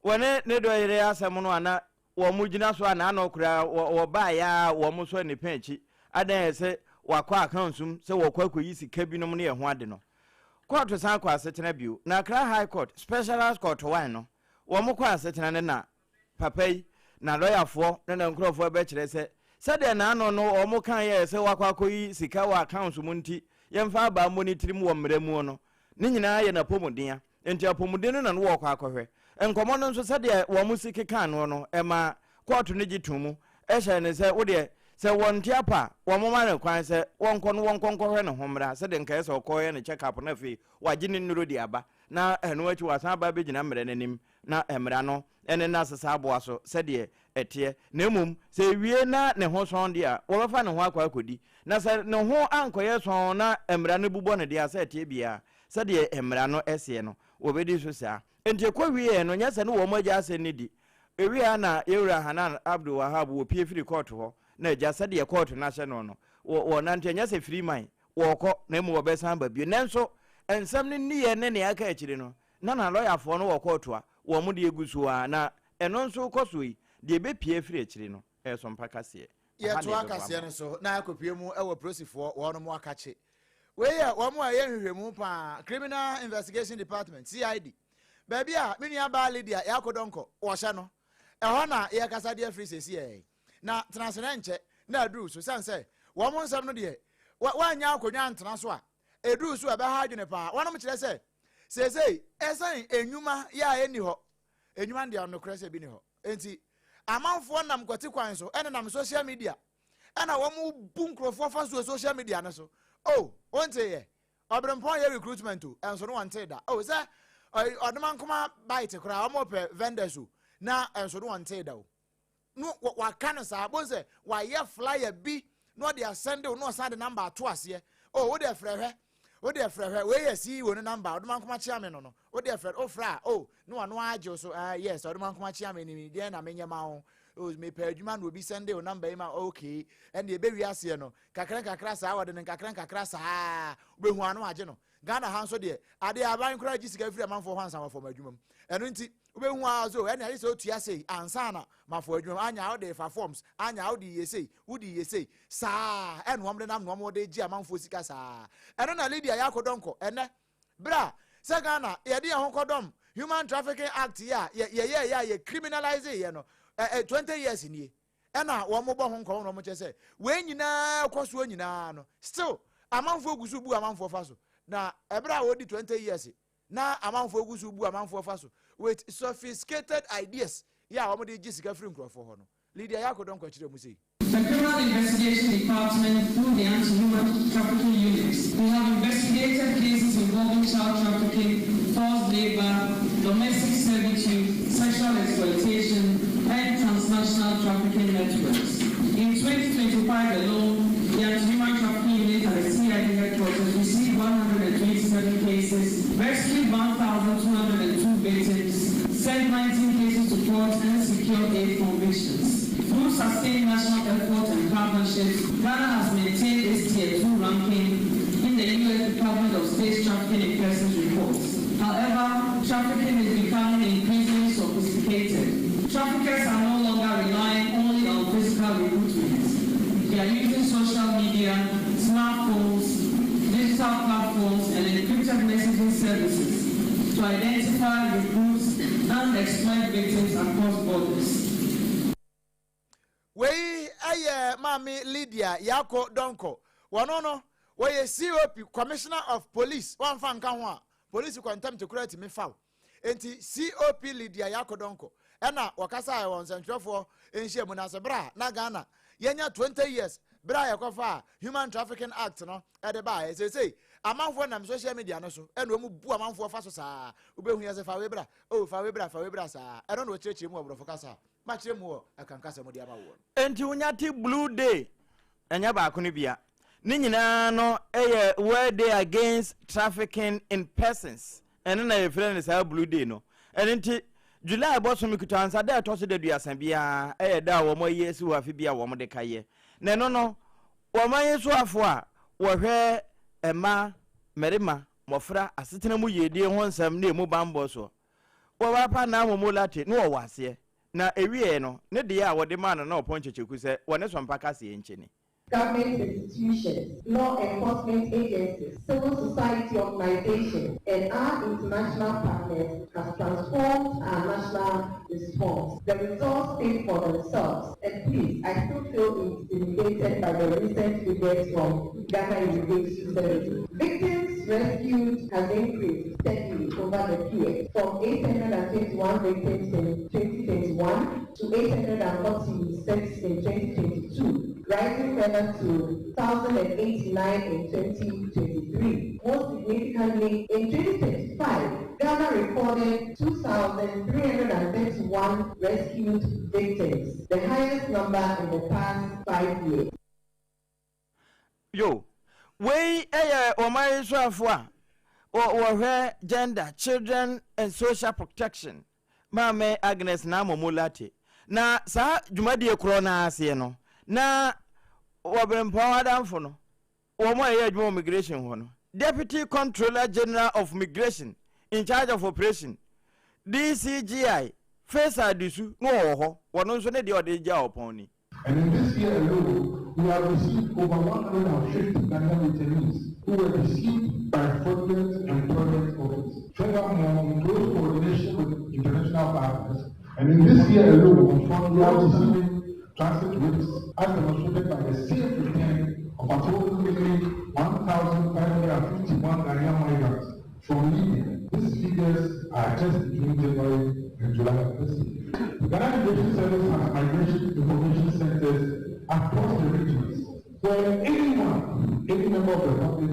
wɔne ne dɔ yere asɛm no a na wɔn gyina so a n'ano koraa wɔbaeɛ ara wɔn sɔ ne pɛn akyi adan yɛ sɛ wakɔ akansum sɛ wɔkɔ akɔyi sika binom ne ɛho ade no. Kɔɔto san kɔ asetena bio na Accra High Court Specialized Court 1 no wɔn kɔ asetena no na papa yi na lɔyafoɔ ne ne nkurɔfoɔ bɛkyerɛ sɛ sɛdeɛ n'ano no wɔn kan yɛɛ sɛ wakɔ akɔyi sika wɔ accounts mu nti yɛmfa abaa mmɔ ne tirim wɔ mmara mu no ne nyinaa yɛ n'apɔmuden. Enti apɔmuden no na na wɔrekɔ akɔhwɛ. Nkɔmmɔ no nso, sɛdeɛ wɔn si kekaa noɔ no, ɛmaa kɔɔto no gye too mu hyɛɛ no sɛ, wo deɛ, sɛ wɔnte apɔ a, wɔmma no kwan sɛ wɔnkɔ no wɔnkɔ nkɔhwɛ ne ho mmra, sɛdeɛ nka ɛyɛ sɛ ɔkɔyɛ ne check up na afei wagye ne nnuro de aba, na ɛno akyi wasan aba abɛgyina mmara no anim na mmara no ne no asesa aboa so sɛdeɛ ɛteɛ. Na mmom, sɛ ɛwie na ne ho sɔn deɛ a, wɔbɛfa ne ho akɔ akɔdi. Na sɛ ne ho ankɔyɛ sɔn na mmara no bu bɔ no deɛ a, sɛ ɛteɛ biara, Sɛdeɛ mmara no seɛ no, wɔbɛdi so saa. Enti ɛkɔwieeɛ no, nyɛ sɛ ne wɔn agya asɛm no di. Ɛwieeɛ ara na yɛn wura Hanan Abdul Wahab wɔpue firii kɔɔto hɔ, na agya, sɛdeɛ kɔɔto no ahyɛ no no, wɔ, wɔnante, ɛnyɛ sɛ firi man, wɔrekɔ, na mmom wɔbɛsan aba bio. Nanso, nsɛm no nniyɛ ne nea aka akyire no, na n'alɔyafoɔ no wɔ kɔɔto a wɔn deɛ gu so ara, na ɛno nso rekɔ soɔ yi, deɛ ɛbɛpue afiri akyire no, ɛyɛ sɔmpa kaseɛ. Ɛha na Yɛtoa yɛbɛbɔ kaseɛ ama no wo. so na akɔpue mu wɔ polisifoɔ wɔnom akakye. Wei yɛ wɔn a ɛyɛ nhwehwɛmu paa, Criminal Investigation Department, CID. Baabi a me nua baa Lydia Yako Donkor wɔhyɛ no, ɛhɔ na yɛrekasa de afiri seesei. Na tena ase na ɛnkyɛ na aduru so, sane sɛ wɔn nsɛm no deɛ, wɔannya akonnwa antena so a, ɛduru so a ɛbɛha adwene paa. Wɔnom kyerɛ sɛ seesei ɛsiane nnwuma yɛ a ɛnni hɔ, nnwuma no deɛ nokorɛ sɛ bi nni hɔ, enti amanfoɔ nam kwati kwan so ɛnenam social media ɛna wɔn bu nkurɔfoɔ fa so wɔ social media no so. Oh, wonte yɛ ɔbrempɔn yɛ recruitment o, ɛnso no wɔnte da. Oh, sɛ ɔdoma nkoma bite koraa wɔn pɛ vendors o, na ɛnso no wɔnte da o. No waka no saa bon sɛ wayɛ flyer bi na ɔde asɛnde o, na ɔsan de number ato aseɛ. Oh, wo deɛ frɛ hwɛ, wo deɛ frɛ hwɛ, wei yɛ CEO no number, ɔdoma nkoma kyea me no no, wo deɛ frɛ, wo frɛ a, oh, na wano agye wo so. Ah, yes, ɔdoma nkoma kyea me ni, deɛ na menyɛ ma wo? Oh, mepɛ adwuma na obi sɛnde wo number yi ma. Okay, ɛnna ɛbɛwi aseɛ no kakra nkakra saa, wɔde no nkakra nkakra saa, wobɛhu ano agye no. Ghana ha nso deɛ, adeɛ aban koraa gye sika firi amanfoɔ hɔ ansa wɔfɔm adwuma mu. Ɛno nti wobɛhu a so ɛne ayɛ sɛ otua sei ansa na mafɔ adwuma mu, anya wode fa forms, anya wode yɛ sei, wode yɛ sei saa, ɛna wɔn de nam na wɔn de gye amanfoɔ sika saa. Ɛno na Lydia yɛ akɔdɔnkɔ ɛnɛ berɛ a sɛ Ghana yɛde yɛn ho kɔdɔm Human Trafficking Act yi a yɛyɛɛyɛ a yɛ criminalize yɛ no ɛ 20 years nie, ɛna wɔn bɔ ho nkɔmɔ na wɔn kyerɛ sɛ wei nyinaa kɔ soɔ nyinaa no, still amanfoɔ gu so bu amanfoɔ fa so. Na ɛberɛ a wɔdi 20 years na amanfoɔ gu so bu amanfoɔ fa so with sophisticated ideas yɛ a wɔn de gye sika firi nkurɔfoɔ hɔ no, Lydia Yakodɔnkɔ kyerɛ mu sei. The Criminal Investigation Department, through the Anti-Human Trafficking Unit, we have investigated cases involving child trafficking, forced labor, domestic servitude, sexual exploitation, and transnational trafficking networks. In 2025 alone, the Anti-Human Trafficking Unit at the CID headquarters received 19 cases to court and secured 8 convictions. Through sustained national effort and partnerships, Ghana has maintained its Tier 2 ranking in the U.S. Department of State's Trafficking in Persons reports. However, trafficking is becoming increasingly sophisticated. Traffickers are no longer relying only on physical recruitment. They are using social media, smartphones, digital platforms, and encrypted messaging services to identify, recruit, and exploit victims across borders. Wei yɛ Maame Lydia Yako Donkor. Wɔno no, wɔyɛ COP, Commissioner of Police, wɔamfa nka ho a, polisi kɔntɛmte koraa tumi fa wo. Enti COP Lydia Yako Donkor ɛna wɔkasaeɛ wɔ nsɛntwerɛfoɔ nhyiamu no ase berɛ a na Ghana yɛnya 20 years berɛ a yɛkɔfaa Human Trafficking Act no de baeɛ. Seesei amanfoɔ nam social media no so ɛna wɔn bu amanfoɔ fa so saa. Wobɛhu yɛ sɛ fa wei bra, oh fa wei bra, fa wei bra saa. Ɛno na wɔkyerɛkyerɛ mu wɔ borɔfo kasa a makyerɛ mu wɔ Akan kasa mu de ama woɔ no. Enti wonya te Blue Day, ɛnyɛ baako no bia. Ne nyinaa no yɛ World Day Against Trafficking in Persons. Ɛno na yɛfrɛ no saa Blue Day no. Ɛno nti, July bɔsome Kutaansa da a ɛtɔ so daduasa biara yɛ da a wɔayi asi hɔ afe bi a wɔde ka yɛ. Na ɛno no, ɔman yi soafo a wɔhwɛ mmaa, mmarima, mmɔfra asetena mu yiedie ho nsɛm ne emu bammɔ soɔ, wɔapa Naamomo Lartey na ɔwɔ aseɛ. Na ɛwieɛ no, ne deɛ a wɔde maa no na ɔpɔn kyekyeku sɛ wɔne Sɔmpa kaseɛ nkyɛ ni. Government institutions, law enforcement agencies, civil society organizations, and our international partners has transformed our national response. The results speak for themselves. And please, I still feel intimidated by the recent figures from Ghana Immigration Service. Victims rescued has increased steadily over the period, from 821 victims in 2021 to 846 in 2022, rising further to 1,089 in 2023. Most significantly, in 2025, Ghana recorded 2,331 rescued victims, the highest number in the past 5 years. Yo, wei yɛ ɔman yi soafo a wɔhwɛ Gender, Children and Social Protection, Maame Agnes Naa Momo Lartey. Na saa dwumadie korɔ no ara aseɛ no, na wɔberempɔn adamfo no, wɔn a ɛyɛ adwuma wɔ migration hɔ no, Deputy Comptroller General of Migration in charge of operation, DCGI, Faisal Dusu, na ɔwɔ hɔ, wɔno nso ne deɛ ɔde gyaa ɔpɔn ni. And in this year alone, we have received over 150 Ghanaian returnees who were deceived by fraudulent employment offers. Furthermore, in close coordination with international partners, and in this year alone, we have received transit risks as demonstrated by the safe return of approximately 1,551 Ghanaian migrants from Libya. These figures are just between January and July of this year. The Ghana Immigration Service has migration information centers across the regions where anyone, any member of the public,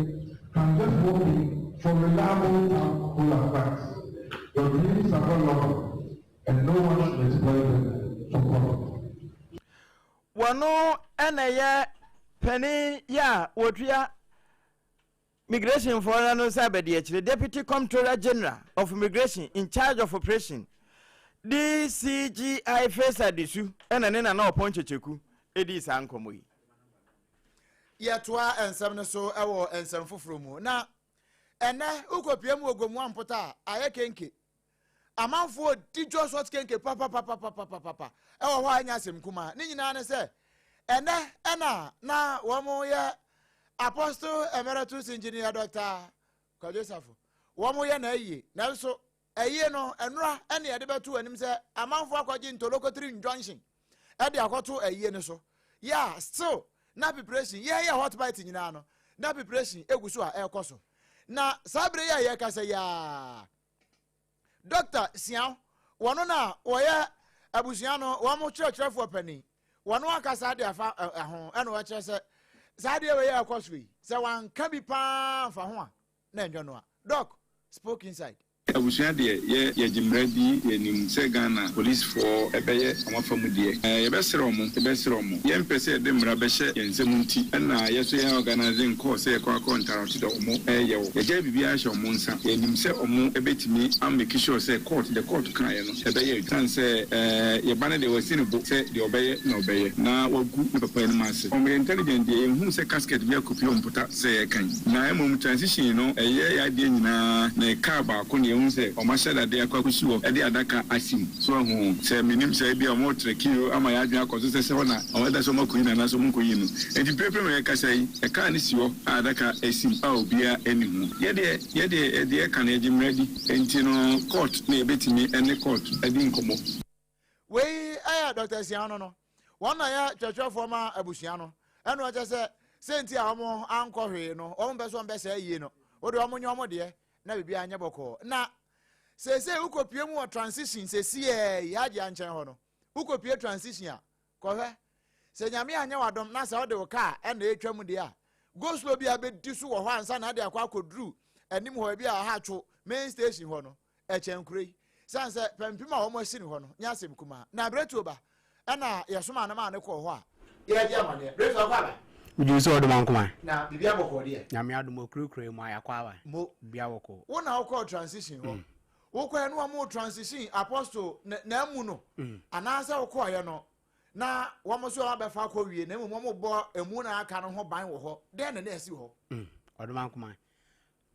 can just walk in for reliable travel advice. Your dreams are not lawful, and no one should exploit them for profit. Wɔno na ɛyɛ panin yi a wɔtua Migration foɔ no ano sɛ abadiakyire, Deputy Comptroller General of Immigration in charge of operation, DCGI Faisal Disu na ne Nana Ɔpɔn Kyekyeku dii saa nkɔmmɔ yi. Yɛtoa nsɛm no so wɔ nsɛm foforɔ mu. Na ɛnɛ wokɔpie mu wɔ Gomoa Mpota a, ayɛ kenke. Amanfoɔ di dwa sɔt kenke papapapapapapa ɛwɔ hɔ a ɛnyɛ asɛm kumaa. Ne nyinaa ne sɛ ɛnɛ ɛna na wɔn yɛ Apostle Emeritus Engineer Dr. Kwadwo Safo. Wɔn yɛ na ayie. Nanso ayie no ɛnora ɛne yɛde bɛto anim sɛ amanfoɔ akɔgye ntolokotiri injunction ɛde akɔto ayie no so. Yeah, still na preparation yɛyɛ hot bite nyinaa no na preparation egu so a ɛrekɔ so. Na saa bere yi a yɛrekasa yi a Dɔkta Siaw, wɔn na wɔyɛ abusua no wɔn kyerɛkyerɛfoɔ panin. Wɔn akasa de afa ho ɛna wɔkyerɛ sɛ saa adeɛ wei a ɛkɔ so yi sɛ wanka bi paa nfa ho a na ɛnyɛ no a. Doc spoke inside. Abusua deɛ yɛ yɛgye mmara di, yɛnim sɛ Ghana polisfoɔ bɛyɛ wɔn afa mu deɛ. Yɛbɛsrɛ wɔn, yɛbɛsrɛ wɔn. Yɛmpɛ sɛ yɛde mmara bɛhyɛ yɛn nsam nti na yɛ nso yɛn organise nkɔɔ sɛ yɛkɔ akɔ interrupt deɛ wɔn reyɛ wɔ. Yɛgyae biribiara hyɛ wɔn nsa. Yɛnim sɛ wɔn bɛtumi a make sure sɛ court, deɛ court kaeɛ no ɛbɛyɛ adwuma. Ɛsiane sɛ yɛn ba no deɛ wasi ne bo sɛ deɛ ɔbɛyɛ na ɔbɛyɛ na wagu ne papa anim ase. Wɔn yɛ intelligent deɛ yɛnhuu sɛ casket bi akɔpue wɔn pota sɛ yɛreka yi. Na mmom transition no ɛyɛ yɛn adeɛ nyinaa na car baako na yɛhu sɛ wɔn ahyɛ dadeɛ akɔ akɔsi hɔ de adaka asi mu. So wahu? Sɛ mennim sɛ ebia wɔretrɛki o ama yɛn adwene akɔ so sɛ sɛ hɔ na wɔn ɛda sɛ wɔakɔyi no anaasɛ wɔnkɔyi no. Enti mprempren a yɛrekasa yi, car no si hɔ a adaka si mu a obiara nni ho. Yɛdeɛ, yɛdeɛ, deɛ yɛka no yɛgye mmara di. Enti no court na yɛbɛtumi ne court adi nkɔmmɔ. Wei yɛ Dɔkta Asiaho no no. Wɔn na yɛ kyerɛkyerɛfoɔ ma abusua no. Ɛna ɔkyɛ sɛ sɛ nti a wɔn ankɔ hwee no, wɔn mpɛ sɛ wɔn bɛsɛe yie no. Wode wɔn nyɛ wɔn deɛ na biribiara nyɛ bɔkɔɔ. Na seesei wokɔpie mu wɔ transition sesiɛ yi Hajia nkyɛn hɔ no, wokɔpie transition a, Kɔhwɛ. Sɛ Nyame anyɛ w'adom na sɛ wode wo kaa ɛna ɛretwa mu deɛ a, go slow bi a bɛdi so wɔ hɔ ansa na ade akɔ akɔduru anim hɔ ebi a Ahatwo main station hɔ no, ɛkyɛn kuro yi. Sane sɛ pampim a wɔn asi no hɔ no nyɛ asɛm kumaa. Na Bretuo ba ɛna yɛsomaa no maa no kɔɔ hɔ a, yɛregye amaneɛ. Bretuo akɔ aba? Megye wo sɛ ɔdom ankoma. Na biribi abɔkɔɔ deɛ? Nyame adom ɔkurakura mu a yɛakɔ aba. Mo. Biribi abɔkɔɔ. Wo na wokɔɔ transition hɔ. Wokɔɛ no wɔn transition apostle na amu no mm. anaasɛ wokɔɔyɛ no na wɔn nso wɔn abɛfa akɔ wie na mmom wɔn bɔ emu na aka no ho ban wɔ hɔ dɛn na na ɛsi hɔ. Mm. Ɔdoma nkoma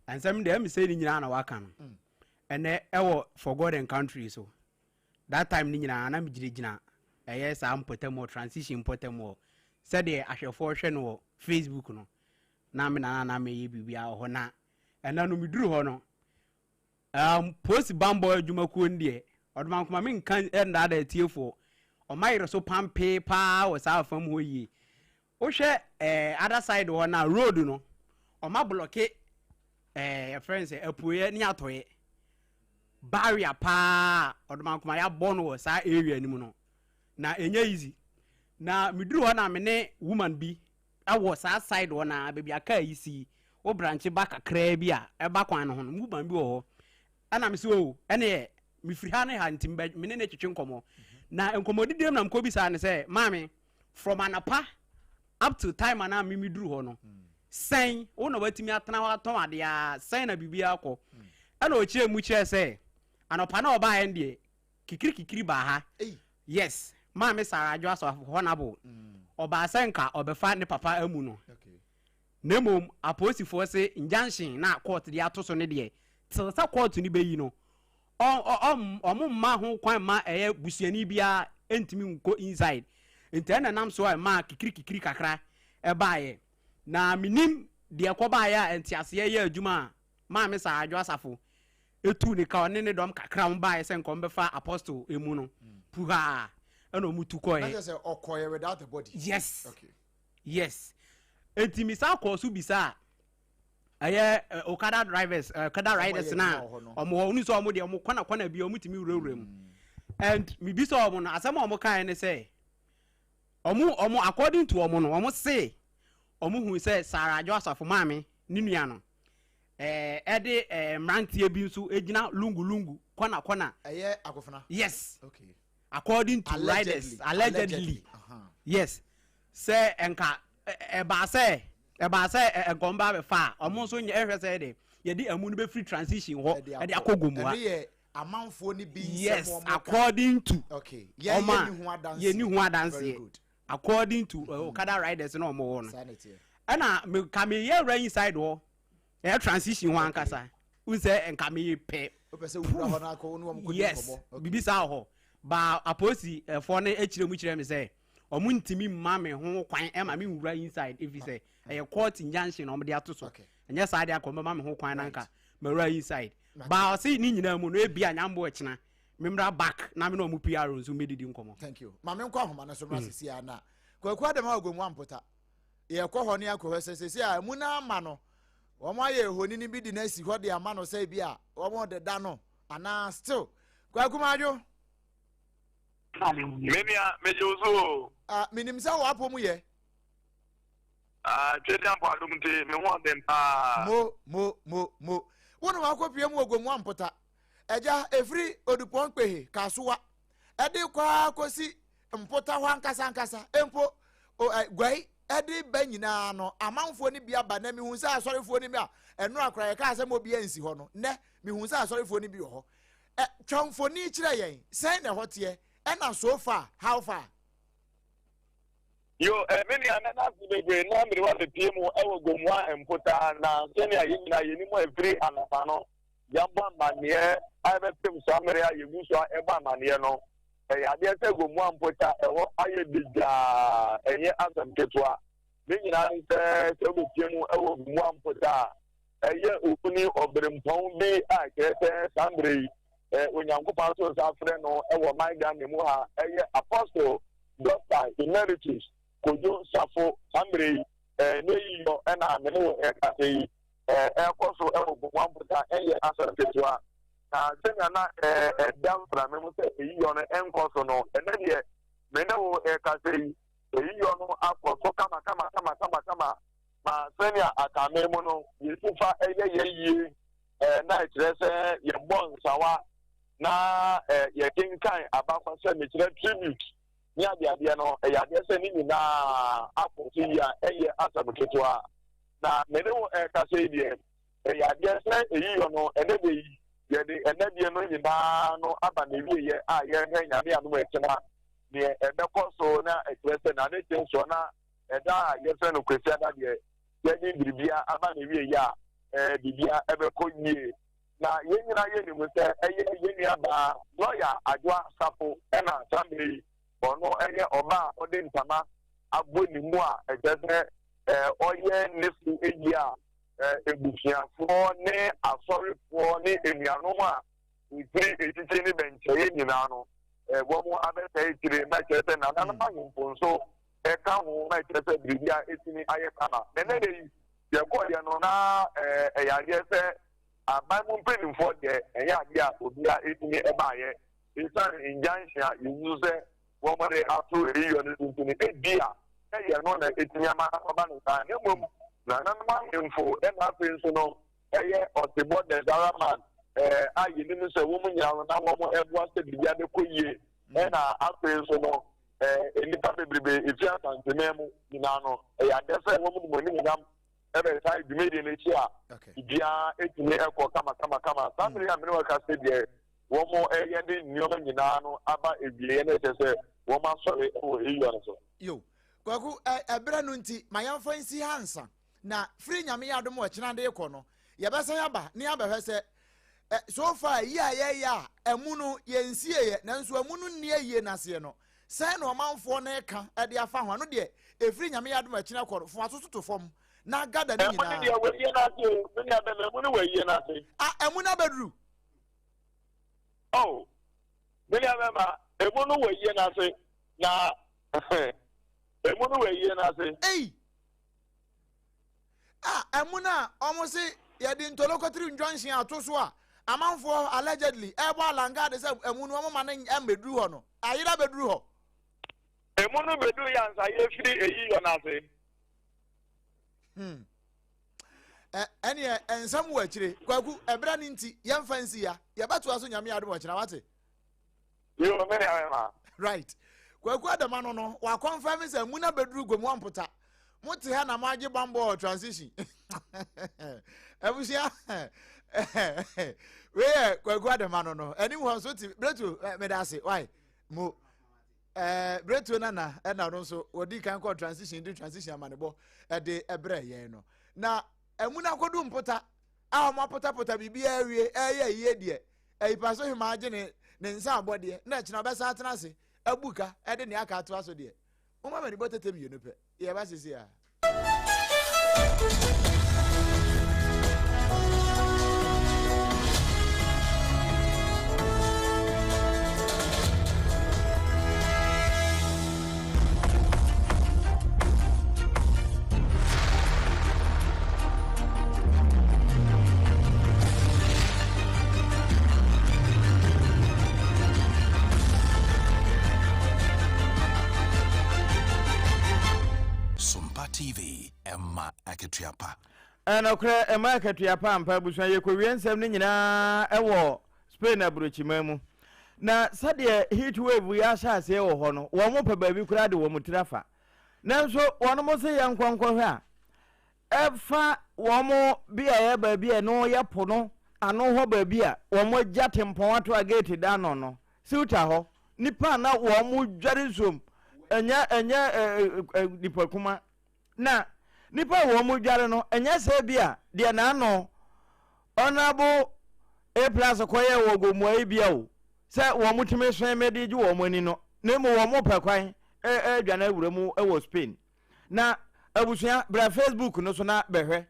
nsɛm deɛ ɛmi sɛ ne nyinaa na waka no mm. Ɛnɛ ɛwɔ for God and country so that time ne nyinaa na megyinagyina ɛyɛ saa mpɔtam wɔ transition mpɔtam wɔ sɛdeɛ ahwɛfoɔ hwɛ no wɔ Facebook no na me nana na meyɛ biribiara wɔ hɔ na ɛna no meduru hɔ no Polisi bambɔ adwumakuo no deɛ, ɔdomankoma menka nnaadaa atiefoɔ, ɔma yere so pampee paa wɔ saa fam hɔ yie. Wohwɛ eh, other side hɔ no a, road no, ɔma blɔke eh, yɛfrɛ no sɛ apueɛ ne atɔeɛ. Barrier paa ɔdomankoma yɛabɔ no wɔ saa area no mu no, na ɛnyɛ easy. Na meduru hɔ na me ne woman bi wɔ saa side hɔ na baabi a kaa yi si wo branch ba kakraa bi a ɛba kwan no ho no woman bi wɔ hɔ ɛna me sɛ o ɛneɛ mefiri ha ne ha nti me ne ne twetwe nkɔmmɔ na nkɔmmɔdidiem na mekɔbisaa ne sɛ maame from anapa up to time ana me meduru hɔ no sɛn wo na watumi atena hɔ atɔn adeɛ a sɛn na biribi akɔ ɛna ɔkyerɛ mu kyerɛ sɛ anɔpa na ɔbaeɛ no deɛ kikiri kikiri baa ha. Yes, Maame Sarah Adwo Asafo Hɔnabo, ɔbaa sɛ nka ɔbɛfa ne papa amu no. Na mmom apolisifoɔ se injunction na court de ato so no deɛ, till sɛ court no bɛyi no, ɔmo mma ho kwan mma ɛyɛ busuani biara ntumi nkɔ inside. Nti ɛna nam so a ɛmaa kikiri kikiri kakra ɛbaeɛ. Na menim deɛ ɛkɔbaeɛ a nteaseɛ yɛ adwuma a Maame Sarah Adwo Asafo etuu ne ka ɔne ne dɔm kakra wɔn baeɛ sɛ nka wɔn bɛfa apostle emu no puhaa ɛna wɔn tu kɔɛ. Na kyerɛ sɛ ɔkɔɛ without the body. Yes. Okay. Yes. Eti mi san kɔɔ so bisa ɛyɛ okada drivers okada riders na wɔn hɔ wɔn sɛ wɔn deɛ wɔn kɔna kɔna bi wɔn tumi wurawura mu and mi bisa wɔn no asɛm a wɔn kaeɛ ne sɛ wɔn wɔn according to wɔn no wɔn se wɔn hu sɛ Sarah Adwo Asafo maame ne nua no. Ɛde mmeranteɛ bi nso gyina lungu lungu kɔna kɔna. Ɛyɛ akofena. Yes. Okay. According to riders allegedly. Uh -huh. Yes. Sɛ nka ɛbaa sɛ ɛbaa sɛ nkɔm ba abɛfa a ɔmo nso nyɛ ɛhwɛ sɛ ɛde yɛde amu no bɛfiri transition hɔ ɛde akɔ Gomoa. Ɛno yɛ amanfoɔ no bi nsɛm yes wɔn ka. According to. Okay. Yɛn ɔmo a yɛ ni ho adanseɛ. Yɛ ni ho adanseɛ. Very good. According to okada riders na ɔmo wɔ no. Saa na ɛteɛ. Ɛna me ka me yɛ wura inside hɔ ɛyɛ transition hɔ ankasa n sɛ nka me pɛ. Wopɛ sɛ wura hɔ na akɔ wo ne wɔn kɔdi yes nkɔmmɔ. Okay. Bibi saa wɔ hɔ ba apolisi ɛfoɔ no akyerɛ mu kyerɛ me sɛ ɔmo ntumi mma me ho kwan ɛma me nwura inside efi sɛ ɛyɛ court injunction na ɔmo de ato so. Okay. Ɛnyɛ saa de akɔ ɔmo bɛma me ho kwan na nka mawura inside ba ɔse ne nyinaa mu no ebi a nyambo ɛkyena memra back na me na ɔmo PR nso mbɛdidi nkɔmmɔ. Thank you. Maame nkɔ ahoma no so mmra sisi a na Kwaku Adam a Ogomu ampota. Yɛkɔ hɔ ne akɔhwɛ sɛ sisi a emu na ama no wɔn ayɛ ehonini bi de no asi hɔ de ama no sɛ bi a wɔn deda no anaa still. Kwaku Madwo. Menua, megye wo so o. Ah, menim sɛ w'apɔ mu yɛ. Ah, Twɛdi ampo adom nti, me ho ɔden paa. Mo, mo, mo, mo. Wo na wakɔpie mu wɔ Gomu ampota. Agya, ɛfiri Odupɔn Kpehe, Kasoa, ɛde kɔ ara kɔsi Mpota hɔ ankasa ankasa, mpo o, ɛ, Guai ɛde ba nyinaa no, amanfoɔ no bi aba. Nɛ mehu sɛ asɔrefoɔ no bi a, ɛno akora yɛkaa sɛ ma obiara nsi hɔ no, nɛ mehu sɛ asɔrefoɔ no bi wɔ hɔ. Ɛ, twa mfoni kyerɛ yɛn, sɛn na ɛhɔ teɛ, ɛna so far, how far? Yo, eh, me nua, mɛda ase bebree na mede wo abɛpue mu wɔ Gomoa mpotaa, na sɛnea yɛn nyinaa yɛnim a ɛfiri anɔpa no, yɛabɔ amanneɛ a ɛbɛpem saa mmere a yɛgu so a ɛbɔ amanneɛ no, ɛyɛ adeɛ sɛ Gomoa mpota ɛhɔ ayɛ digyaa, ɛnyɛ asɛm ketewa. Ne nyinaa ne sɛ, sɛ wobɛpue mu wɔ Gomoa mpota a, ɛyɛ owu ne ɔberempɔn bi a kyerɛ sɛ saa mmerɛ yi Onyankopɔn ato nsa afrɛ no wɔ ɔman Ghana mu ha, ɛyɛ Apostle Doctor Emeritus Kojo Safo. Saa mmerɛ yi n'ayiyɔ na me ne wo rekasa yi ɛrekɔ so wɔ Gomoa Mpota, ɛnyɛ asɛm ketewa. Na sɛnea na ɛda mframa mu sɛ ayiyɔ no ɛnkɔ so no, ɛnɛ deɛ me ne wo rekasa yi, ayiyɔ no akɔ so kama kama kama kama kama. Ma sɛnea Akanman mu no yɛsi fa yɛ yɛn yie na ɛkyerɛ sɛ yɛbɔ nsawa na yɛkenkan abakɔsɛm, mekyerɛ tribute ne adeadeɛ no, ɛyɛ adeɛ sɛ ne nyinaa akɔ so yie a ɛnyɛ asɛm ketewa. Na me ne wo ɛrekasa yi deɛ, ɛyɛ adeɛ sɛ eyiyɔ no ɛnɛ da yi yɛde ɛnɛ deɛ no nyinaa no aba n'awieɛ a yɛrehwɛ Nyame adom ɛkyena neɛ ɛbɛkɔ so na ɛkyerɛ sɛ na ne kye nsoɔ na ɛda a yɛfrɛ no Kwasiada deɛ, yɛde biribiara aba n'awieeɛ a, ɛɛ biribiara ɛbɛkɔ yie. Na yɛn nyinaa yɛnim sɛ ɛyɛ yɛn nuabaa lɔya Adwoa Safo ɛna saa mmerɛ yi ɔno ɛyɛ ɔbaa a ɔde ntama abɔ ne mu a ɛkyerɛ sɛ ɛɛ ɔyɛ ne so yie a ɛɛ abusuafoɔ ne asɔrefoɔ ne anuanom a wɔfiri akyirikyiri ne bɛnkyɛeɛ nyinaa no ɛɛ wɔn abɛsɛe akyire na kyerɛ sɛ nananom ahemfo nso ɛka ho ma ɛkyerɛ sɛ biribiara atumi ayɛ kama. Na ɛnnɛ da yi, yɛkɔeɛ no, na ɛyɛ adeɛ sɛ aban mu mpanimfoɔ deɛ, ɛnyɛ adeɛ a obiara ɛtumi baeɛ. Ɛsiane injunction a yɛsusu sɛ wɔde ato ayiyɔ no so nti no, ebia ɛyɛ no na ɛtumi ama akɔba no saa. Na mmom, nananom ahemfo ɛna afei nso no, ɛyɛ ɔsebɔ the Zara man a yɛnim sɛ wɔn nyinaa no na wɔn ɛboa sɛ biribiara bɛkɔ yie. Ɛna afei nso no, nnipa bebrebe efi Asanteman mu nyinaa no, ɛyɛ adeɛ sɛ wɔn de wɔn animuonyam bɛtae dwumadie no akyi a, biribiara etumi kɔ kama kama kama. Saa mmere a mene wɔka sɛ deɛ wɔn ɛyɛ de nneɛma nyinaa no aba awieɛ na ɛkyɛ sɛ wɔn asɔre wɔ eyɔ no so. Yo, Kwaku, ɛberɛ no nti, ma yɛmfa nsi ha nsa. Na firi Nyame yɛ adom ɔkyena de rekɔ no, yɛbɛsan aba ne abɛhwɛ sɛ ɛ, so far ayi a yɛyɛ a amu no yɛnsieeɛ, nanso amu no nni ayie no aseɛ no, sɛn na ɔmanfoɔ no reka de afa ho? Ɛno deɛ, ɛfiri Nyame yɛ adom ɛkyena kɔ no, fa w'aso so to fam na gada ne Ɛmu no nyinaa. deɛ wɔayie no ase o, me nua bɛma, ɛmu no wɔayie no ase. A, ɛmu no abɛduru. Oh, me nua bɛma, ɛmu no wɔayie no ase, na ɛmu no wɔayie no ase. Ei! A ɛmu no a wɔn se yɛde ntolokotiri ndwɔnhyen ato so a amanfoɔ allegedly ɛrebɔ alangade sɛ ɛmu no wɔn ma no mmɛduru hɔ no ayera bɛduru hɔ. Ɛmu no bɛduru yɛ ansa yɛfiri eyi yɔ no ase. Hmm. Ɛneɛ nsɛm wɔ akyire kwaku ɛberɛ no nti yɛmfa nsi ya yɛbɛtoa so nyame adom ɔkyena wate. Yo, me nua bɛma. Right. Kwaku Adama no no, wa confirm sɛ muna beduru Gomoa Mpota. Mo te ha na mo agye bambɔ wɔ transition. Abusua. Wei yɛ Kwaku Adama no no. Anim hɔ nso te Bretu meda ase. Why? Mo eh Bretu nana ɛna no nso wɔdi kan kɔ transition di transition amanebɔ ɛde ɛbrɛ yɛn no. Na ɛmu na akɔdu mpota a wɔn apotapota biribiara awie ɛyɛ yie deɛ. Ayipa so hemaa gye ne ne nsa abɔdeɛ na ɛkyena ɔbɛsan atena ase abu ka de nea aka atoa so deɛ. Momma m'ani bɔ tete mmienu pɛ. Yɛba sisi a. Sompa TV, ɛma akatua pa. Ɛnokorɛ, ɛma akatua pa ampa abusua. Yɛkɔwie nsɛm no nyinaa ɛwɔ. Spain aburokyiman mu. Na sɛdeɛ heat wave yi ahyɛ aseɛ wɔ hɔ no, wɔn pɛ baabi koraa de wɔn tiri afa. Nanso wɔn se yɛnkɔ nkɔhwɛ a, ɛfa wɔn beaeɛ baabi a ɛno yɛ po no ano hɔ baabi a wɔn agya tempɔn ato a gate da ano no, Ceuta hɔ, nnipa a na wɔn dware nsuom, ɛnyɛ ɛnyɛ nipa kuma. Na nnipa a wɔn dware no, ɛnyɛ sɛ bi a deɛ n'ano Honourable A plus kɔyɛɛ wɔ Gomoa yi bia o, sɛ wɔn tumi sweme de gye wɔn ani no, na mmom wɔn pɛ kwan redwane awura mu wɔ Spain. Na abusua, bra Facebook no so na bɛhwɛ.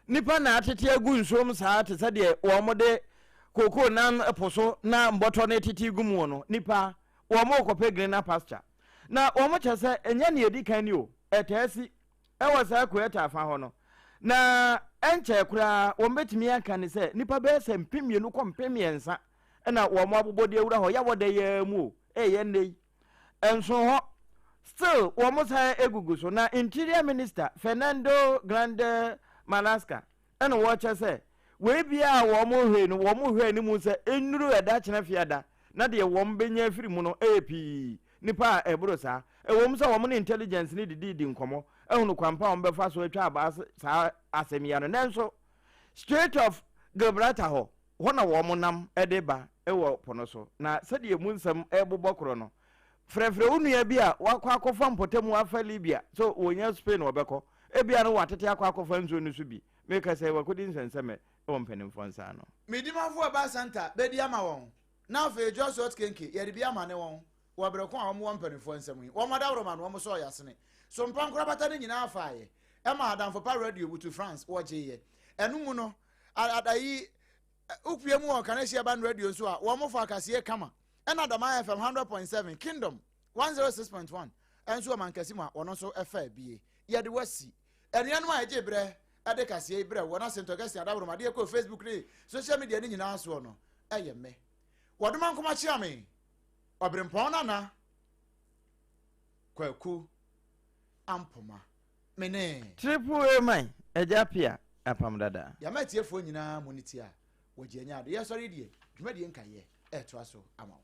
Nnipa na atete agu nsuom saa te sɛ deɛ wɔn de kookoo nam po so na mbɔtɔ no tete gu mu no, nnipa, wɔn rekɔpɛ greener pasture. Na wɔn kyɛ sɛ ɛnyɛ nea ɛdi kan ni o, ɛtaa si wɔ saa Ceuta fa hɔ no. Na ɛnkyɛɛ koraa wɔbɛtumi aka ne sɛ nnipa bɛyɛ sɛ 2000 kɔ 3000 na wɔn abobɔ de awura hɔ, yɛwɔ da yi ara mu o, ɛyɛ nnɛ yi. Ɛnso hɔ, still wɔn san gugu so. Na Interior Minister Fernando Grande Marlaska ɛna wɔkyɛ sɛ wei biara a wɔn hwɛ no, wɔn hwɛ anim sɛ nnuru ɛda kyena fiada na deɛ wɔn bɛnya afiri mu no ɛyɛ pii, nnipa a ɛboro saa. Ɛwom sɛ wɔn ne intelligence no didiidi nkɔmmɔ ahunu kwan pa a wɔbɛfa so atwa abaa saa asɛm yi ano, nanso Strait of Gibraltar hɔ, hɔ na wɔn nam de ba wɔ po no so, na sɛdeɛ emu nsɛm rebobɔ korɔ no, frɛfrɛ wo nua bi a wakɔ akɔfa mpɔtamu afa Libya sɛ wɔnya Spain wɔbɛkɔ, ebia no watete akɔ akɔfa nsuo no so bi, meka sɛ wakɔdi nsɛnsɛmɛ wɔ mpanimfoɔ nsa ano. Medimafo Ɔbaa Santa bɛdi ama wɔn, na afei Joshua Kenke yɛde bi amane wɔn wɔ bere ko a wɔwɔ mpanimfoɔ nsam yi. Wɔn adaworoma no wɔn sɔɔ yasene so mpa nkorabata no nyinaa faeɛ ɛma Adamfo Pa Radio butu France wɔgyeeɛ. Ɛno mu no, adayi wopue mu wɔ Kaneshie Urban Radio nso a wɔn fa kaseɛ kama ɛna Adama FM 100.7, Kingdom 106.1 nso wɔ Mankasi mu a wɔn nso ɛfa bie. Yɛde wasi. Anuanom a ɛgye berɛ ɛde kaseɛ yi berɛ wɔ na St. Augustine adaworoma de ɛkɔ Facebook ne social media ne nyinaa soɔ no ɛyɛ me. Wɔdoma nkoma kyea me. Ɔberempɔn Nana Kwaku Ampoma. Me ne. Triple A man, Agya Pia, Apam Dada. Yɛama atiefoɔ nyinaa mo ne tie a wɔgye anya ado. Yɛsɔre deɛ, dwumadie nkaeɛ ɛretoa so ama wo.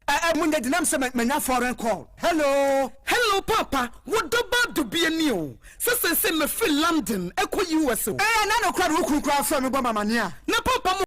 Eh eh munya di nam sɛ manya foreign call hello. Hello paapa wo dɔ ba dubie ni o sɛ sɛnsɛn mafiri London ɛkɔ US o. Eh ɛna no kora de wo kunu koraa frɛ me bɔ me amaneɛ a. Na paapa mo.